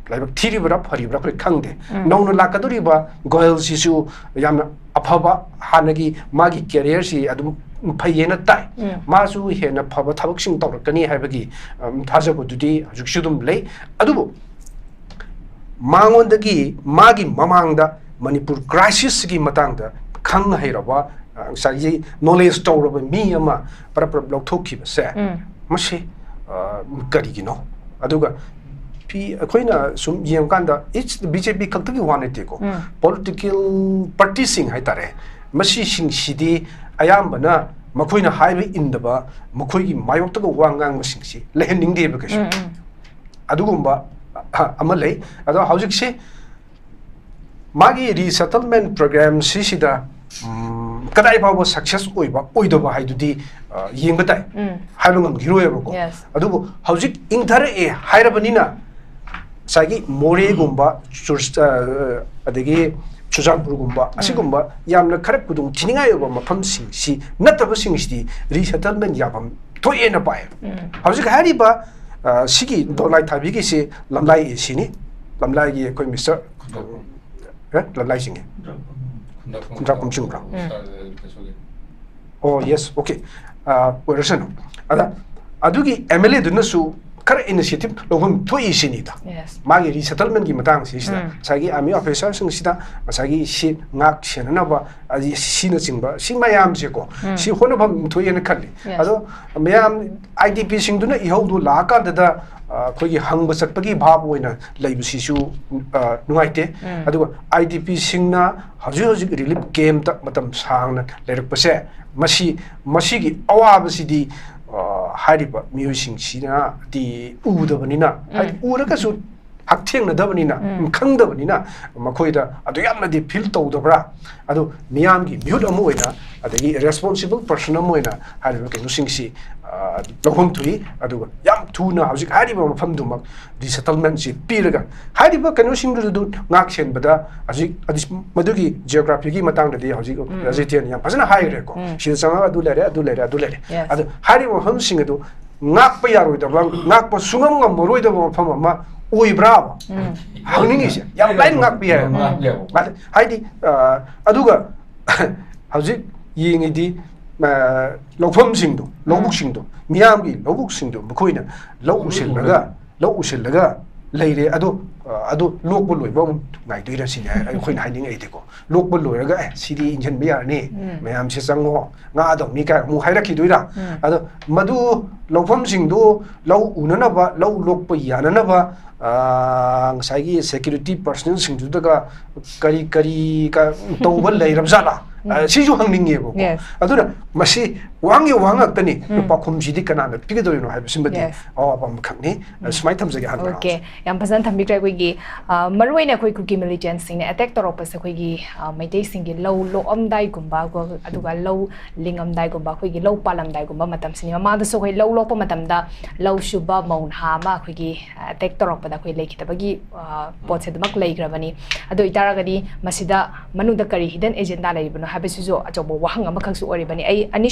ꯂꯥꯏꯕꯛ ꯊꯤꯔꯤꯕ꯭ꯔꯥ ꯐꯔꯤꯕ꯭ꯔꯥ ꯑꯩꯈꯣꯏ ꯈꯪꯗꯦ꯫ ꯅꯧꯅ ꯂꯥꯛꯀꯗꯧꯔꯤꯕ ꯒꯣꯌꯜꯁꯤꯁꯨ ꯌꯥꯝꯅ ꯑꯐꯕ, ꯍꯥꯟꯅꯒꯤ ꯃꯥꯒꯤ ꯀꯦꯔꯤꯌꯔꯁꯤ ꯑꯗꯨꯝ ꯐꯩꯌꯦꯅ ꯇꯥꯏ꯫ ꯃꯥꯁꯨ ꯍꯦꯟꯅ ꯐꯕ ꯊꯕꯛꯁꯤꯡ ꯇꯧꯔꯛꯀꯅꯤ ꯍꯥꯏꯕꯒꯤ, ꯎꯝ, ꯊꯥꯖꯕꯗꯨꯗꯤ ꯍꯧꯖꯤꯛꯁꯨ ꯑꯗꯨꯝ ꯂꯩ꯫ ꯑꯗꯨꯕꯨ ꯃꯉꯣꯟꯗꯒꯤ, ꯃꯥꯒꯤ ꯃꯃꯥꯡꯗ ꯃꯅꯤꯄꯨꯔ ꯀ꯭ꯔꯥꯏꯁꯤꯁꯀꯤ ꯃꯇꯥꯡꯗ ꯈꯪ ꯍꯩꯔꯕ, ꯑ, ꯉꯁꯥꯏꯒꯤ ꯅꯣꯂꯦꯖ ꯇꯧꯔꯕ ꯃꯤ ꯑꯃ ꯄꯔꯞ ꯄꯔꯞ ꯂꯧꯊꯣꯛꯈꯤꯕꯁꯦ, ꯃꯁꯤ, ꯑ, ꯀꯔꯤꯒꯤꯅꯣ? ꯑꯗꯨꯒ ꯐꯤ-, ꯑꯩꯈꯣꯏꯅ ꯁꯨꯝ ꯌꯦꯡꯕꯀꯥꯟꯗ, ꯏꯠꯁ ꯕꯤ ꯖꯦ ꯄꯤ ꯈꯛꯇꯒꯤ ꯋꯥ ꯅꯠꯇꯦꯀꯣ, ꯄꯣꯂꯤꯇꯤꯀꯦꯜ ꯄꯥꯔꯇꯤꯁꯤꯡ ꯍꯥꯏꯇꯥꯔꯦ, ꯃꯁꯤꯁꯤꯡꯁꯤꯗꯤ ꯑꯌꯥꯝꯕꯅ ꯃꯈꯣꯏꯅ ꯍꯥꯏꯕ ꯏꯟꯗꯕ, ꯃꯈꯣꯏꯒꯤ ꯃꯥꯌꯣꯛꯇꯒ ꯋꯥ ꯉꯥꯡꯕꯁꯤꯡꯁꯤ ꯂꯩꯍꯟꯅꯤꯡꯗꯦꯕ ꯀꯩꯁꯨ꯫ ꯑꯗꯨꯒꯨꯝꯕ, ꯑ, ꯑꯃ ꯂꯩ꯫ ꯑꯗꯣ ꯍꯧꯖꯤꯛꯁꯤ ꯃꯥꯒꯤ ꯔꯤꯁꯦꯇꯜꯃꯦꯟ ꯄ꯭ꯔꯣꯒ꯭ꯔꯥꯝ ꯁꯤꯁꯤꯗ, ꯎꯝ, ꯀꯗꯥꯏ ꯐꯥꯎꯕ ꯁꯛꯁꯦꯁ ꯑꯣꯏꯕ ꯑꯣꯏꯗꯕ ꯍꯥꯏꯗꯨꯗꯤ, ꯑ, ꯌꯦꯡꯕ ꯇꯥꯏ꯫ ꯍꯥꯏꯕ ꯉꯝꯈꯤꯔꯣꯏꯕꯀꯣ꯫ Yes. ꯑꯗꯨꯕꯨ ꯍꯧꯖꯤꯛ ꯏꯪꯊꯔꯛꯑꯦ ꯍꯥꯏꯔꯕꯅꯤꯅ ꯉꯁꯥꯏꯒꯤ ꯃꯣꯔꯦꯒꯨꯝꯕ, ꯆꯨꯔ-, ꯑ, ꯑꯗꯒꯤ ꯆꯨꯔꯆꯥꯟꯄꯨꯔꯒꯨꯝꯕ, ꯑꯁꯤꯒꯨꯝꯕ ꯌꯥꯝꯅ ꯈꯔ ꯈꯨꯗꯣꯡ ꯊꯤꯅꯤꯡꯉꯥꯏ ꯑꯣꯏꯕ ꯃꯐꯝꯁꯤꯡꯁꯤ ꯅꯠꯇꯕꯁꯤꯡꯁꯤꯗꯤ resettlement ꯌꯥꯐꯝ ꯊꯣꯛꯑꯦꯅ ꯄꯥꯏ꯫ ꯍꯧꯖꯤꯛ ꯍꯥꯏꯔꯤꯕ, ꯑ, ꯁꯤꯒꯤ ꯗꯣꯂꯥꯏ ꯊꯥꯕꯤꯒꯤꯁꯤ ꯂꯝꯂꯥꯏ ꯑꯦ ꯁꯤꯅꯤ꯫ ꯂꯝꯂꯥꯏꯒꯤ ꯑꯩꯈꯣꯏ ꯃꯤꯁꯇꯔ, ꯑꯦ, ꯂꯝꯂꯥꯏ ꯆꯤꯡꯉꯦ꯫ ꯈꯨꯟꯗ꯭ꯔꯥꯛꯄꯝ ꯆꯤꯡꯕ꯭ꯔꯣ? ꯑꯣ, yes, okay. ꯑ, ꯑꯣꯏꯔꯁꯅꯨ꯫ ꯑꯗ ꯑꯗꯨꯒꯤ ꯑꯦꯝ ꯑꯦꯜ ꯑꯦꯗꯨꯅꯁꯨ ꯈꯔ initiative ꯂꯧꯐꯝ ꯊꯣꯛꯏ ꯁꯤꯅꯤꯗ꯫ Yes. ꯃꯥꯒꯤ resettlementꯀꯤ ꯃꯇꯥꯡꯁꯤꯁꯤꯗ ꯉꯁꯥꯏꯒꯤ army officerꯁꯤꯡꯁꯤꯗ ꯉꯁꯥꯏꯒꯤ ꯁꯤ ꯉꯥꯛ ꯁꯦꯟꯅꯅꯕ, ꯑꯁꯤꯅꯆꯤꯡꯕ ꯁꯤ ꯃꯌꯥꯝꯁꯦꯀꯣ, ꯁꯤ ꯍꯣꯠꯅꯐꯝ ꯊꯣꯛꯑꯦꯅ ꯈꯜꯂꯤ꯫ Yes. ꯑꯗꯣ ꯃꯌꯥꯝ, ꯑꯥꯏ ꯗꯤ ꯄꯤꯁꯤꯡꯗꯨꯅ ꯏꯍꯧꯗꯨ ꯂꯥꯛꯑꯀꯥꯟꯗꯗ, ꯑ, ꯑꯩꯈꯣꯏꯒꯤ ꯍꯪꯕ ꯆꯠꯄꯒꯤ ꯚꯥꯕ ꯑꯣꯏꯅ ꯂꯩꯕꯁꯤꯁꯨ, ꯑ, ꯅꯨꯡꯉꯥꯏꯇꯦ꯫ ꯑꯗꯨꯒ ꯑꯥꯏ ꯗꯤ ꯄꯤꯁꯤꯡꯅ ꯍꯧꯖꯤꯛ ꯍꯧꯖꯤꯛ relief campꯇ ꯃꯇꯝ ꯁꯥꯡꯅ ꯂꯩꯔꯛꯄꯁꯦ, ꯃꯁꯤ, ꯃꯁꯤꯒꯤ ꯑꯋꯥꯕꯁꯤꯗꯤ, ꯑ, ꯍꯥꯏꯔꯤꯕ ꯃꯤꯑꯣꯏꯁꯤꯡꯁꯤꯅꯗꯤ ꯎꯗꯕꯅꯤꯅ, ꯍꯥꯏꯗꯤ ꯎꯔꯒꯁꯨ ꯍꯛꯊꯦꯡꯅꯗꯕꯅꯤꯅ, ꯈꯪꯗꯕꯅꯤꯅ ꯃꯈꯣꯏꯗ ꯑꯗꯨ ꯌꯥꯝꯅꯗꯤ feel ꯇꯧꯗꯕ꯭ꯔꯥ? ꯑꯗꯣ ꯃꯤꯌꯥꯝꯒꯤ ꯃꯤꯍꯨꯠ ꯑꯃ ꯑꯣꯏꯅ, ꯑꯗꯒꯤ responsible person ꯑꯃ ꯑꯣꯏꯅ ꯍꯥꯏꯔꯤꯕ ꯀꯩꯅꯣꯁꯤꯡꯁꯤ, ꯑ, ꯂꯧꯐꯝ ꯊꯣꯛꯏ꯫ ꯑꯗꯨꯒ ꯌꯥꯝ ꯊꯨꯅ ꯍꯧꯖꯤꯛ ꯍꯥꯏꯔꯤꯕ ꯃꯐꯝꯗꯨꯃꯛ resettlementꯁꯤ ꯄꯤꯔꯒ ꯍꯥꯏꯔꯤꯕ ꯀꯩꯅꯣꯁꯤꯡꯗꯨꯗ ꯉꯥꯛ ꯁꯦꯟꯕꯗ ꯍꯧꯖꯤꯛ ꯑꯗꯨ-, ꯃꯗꯨꯒꯤ geographyꯒꯤ ꯃꯇꯥꯡꯗꯗꯤ ꯍꯧꯖꯤꯛ ꯔꯖꯤꯇꯦꯟ ꯌꯥꯝ ꯐꯖꯅ ꯍꯥꯏꯈ꯭ꯔꯦꯀꯣ꯫ ꯁꯤꯗ ꯆꯪꯉꯒ ꯑꯗꯨ ꯂꯩꯔꯦ, ꯑꯗꯨ ꯂꯩꯔꯦ, ꯑꯗꯨ ꯂꯩꯔꯦ꯫ Yes. ꯑꯗꯣ ꯍꯥꯏꯔꯤꯕ ꯃꯐꯝꯁꯤꯡ ꯑꯗꯨ ꯉꯥꯛꯄ ꯌꯥꯔꯣꯏꯗꯕ, ꯉꯥꯛꯄ ꯁꯨꯡꯉꯝ ꯉꯝꯃꯔꯣꯏꯗꯕ ꯃꯐꯝ ꯑꯃ ꯑꯣꯏꯕ꯭ꯔꯥꯕ? ꯍꯪꯅꯤꯡꯉꯤꯁꯦ꯫ ꯌꯥꯝ ꯂꯥꯏꯅ ꯉꯥꯛꯄ ꯌꯥꯏ꯫ ꯉꯥꯛꯄ ꯌꯥꯏ꯫ ꯑꯗ-, ꯍꯥꯏꯗꯤ, ꯑ, ꯑꯗꯨꯒ ꯍꯧꯖꯤꯛ ꯌꯦꯡꯉꯤꯗꯤ, ꯑ, ꯂꯧꯐꯝꯁꯤꯡꯗꯣ, ꯂꯧꯕꯨꯛꯁꯤꯡꯗꯣ, ꯃꯤꯌꯥꯝꯒꯤ ꯂꯧꯕꯨꯛꯁꯤꯡꯗꯣ ꯃꯈꯣꯏꯅ ꯂꯧ ꯎꯁꯤꯜꯂꯒ, ꯂꯧ ꯎꯁꯤꯜꯂꯒ ꯂꯩꯔꯦ꯫ ꯑꯗꯣ, ꯑ, ꯑꯗꯣ ꯂꯣꯛꯄ ꯂꯣꯏꯕ ꯑꯃꯨꯛ ꯉꯥꯏꯗꯣꯏꯔꯥ ꯁꯤꯅꯦ ꯑꯩꯈꯣꯏꯅ ꯍꯥꯏꯅꯤꯡꯉꯛꯏꯗꯤꯀꯣ꯫ ꯂꯣꯛꯄ ꯂꯣꯏꯔꯒ, "ꯑꯦ, ꯁꯤꯗꯤ ꯏꯟꯁꯤꯟꯕ ꯌꯥꯔꯅꯤ, ꯃꯌꯥꯝꯁꯦ ꯆꯪꯉꯣ, ꯉꯥꯗꯧꯅꯤ" ꯀꯥꯏꯅ ꯑꯃꯨꯛ ꯍꯥꯏꯔꯛꯈꯤꯗꯣꯏꯔꯥ? ꯑꯗꯣ ꯃꯗꯨ ꯂꯧꯐꯝꯁꯤꯡꯗꯨ ꯂꯧ ꯎꯅꯅꯕ, ꯂꯧ ꯂꯣꯛꯄ ꯌꯥꯅꯅꯕ, ꯑ, ꯉꯁꯥꯏꯒꯤ security personnelꯁꯤꯡꯗꯨꯗꯒ ꯀꯔꯤ ꯀꯔꯤ ꯀ-, ꯇꯧꯕ ꯂꯩꯔꯕꯖꯥꯠꯂꯥ? ꯑ, ꯁꯤꯁꯨ ꯍꯪꯅꯤꯡꯉꯦꯕꯀꯣ꯫ Yes. ꯑꯗꯨꯅ ꯃꯁꯤ ꯋꯥꯍꯪꯒꯤ ꯋꯥꯍꯪ ꯉꯥꯛꯇꯅꯤ, ꯄꯥꯎꯈꯨꯝꯁꯤꯗꯤ ꯀꯅꯥꯅ ꯄꯤꯒꯗꯧꯔꯤꯅꯣ ꯍꯥꯏꯕꯁꯤꯃꯗꯤ Yes. ꯑꯋꯥꯕ ꯑꯃꯈꯛꯅꯤ꯫ ꯑ, ꯁꯨꯃꯥꯏꯅ ꯊꯝꯖꯒꯦ, ꯍꯥꯟꯅ ꯑꯣꯀꯦ, ꯌꯥꯝ ꯐꯖꯅ ꯊꯝꯕꯤꯈ꯭ꯔꯦ꯫ ꯑꯩꯈꯣꯏꯒꯤ, ꯑ, ꯃꯔꯨꯑꯣꯏꯅ ꯑꯩꯈꯣꯏ ꯀꯨꯀꯤ ꯃꯤꯂꯤꯇꯦꯟꯁꯤꯡꯅ ꯑꯦꯇꯦꯛ ꯇꯧꯔꯛꯄꯁꯦ ꯑꯩꯈꯣꯏꯒꯤ, ꯑ, ꯃꯩꯇꯩꯁꯤꯡꯒꯤ ꯂꯧ ꯂꯣꯛꯑꯝꯗꯥꯏꯒꯨꯝꯕ, ꯀꯣ-, ꯑꯗꯨꯒ ꯂꯧ ꯂꯤꯡꯉꯝꯗꯥꯏꯒꯨꯝꯕ, ꯑꯩꯈꯣꯏꯒꯤ ꯂꯧ ꯄꯥꯜꯂꯝꯗꯥꯏꯒꯨꯝꯕ ꯃꯇꯝꯁꯤꯅꯤ꯫ ꯃꯃꯥꯡꯗꯁꯨ ꯑꯩꯈꯣꯏ ꯂꯧ ꯂꯣꯛꯄ ꯃꯇꯝꯗ ꯂꯧ ꯁꯨꯕ ꯃꯧ ꯅꯍꯥ ꯑꯃ ꯑꯩꯈꯣꯏꯒꯤ, ꯑ, ꯑꯦꯇꯦꯛ ꯇꯧꯔꯛꯄꯗ ꯑꯩꯈꯣꯏ ꯂꯩꯈꯤꯗꯕꯒꯤ, ꯑ, ꯄꯣꯠꯁꯦ ꯑꯗꯨꯃꯛ ꯂꯩꯈ꯭ꯔꯕꯅꯤ꯫ ꯑꯗꯨ ꯑꯣꯏꯇꯥꯔꯒꯗꯤ ꯃꯁꯤꯗ ꯃꯅꯨꯡꯗ ꯀꯔꯤ ꯍꯤꯗꯟ ꯑꯦꯖꯦꯟꯗꯥ ꯂꯩꯔꯤꯕꯅꯣ ꯍꯥꯏꯕꯁꯤꯁꯨ ꯑꯆꯧꯕ ꯋꯥꯍꯪ ꯑꯃꯈꯛꯁꯨ ꯑꯣꯏꯔꯤꯕꯅꯤ꯫ ꯑꯩ ꯑꯅꯤ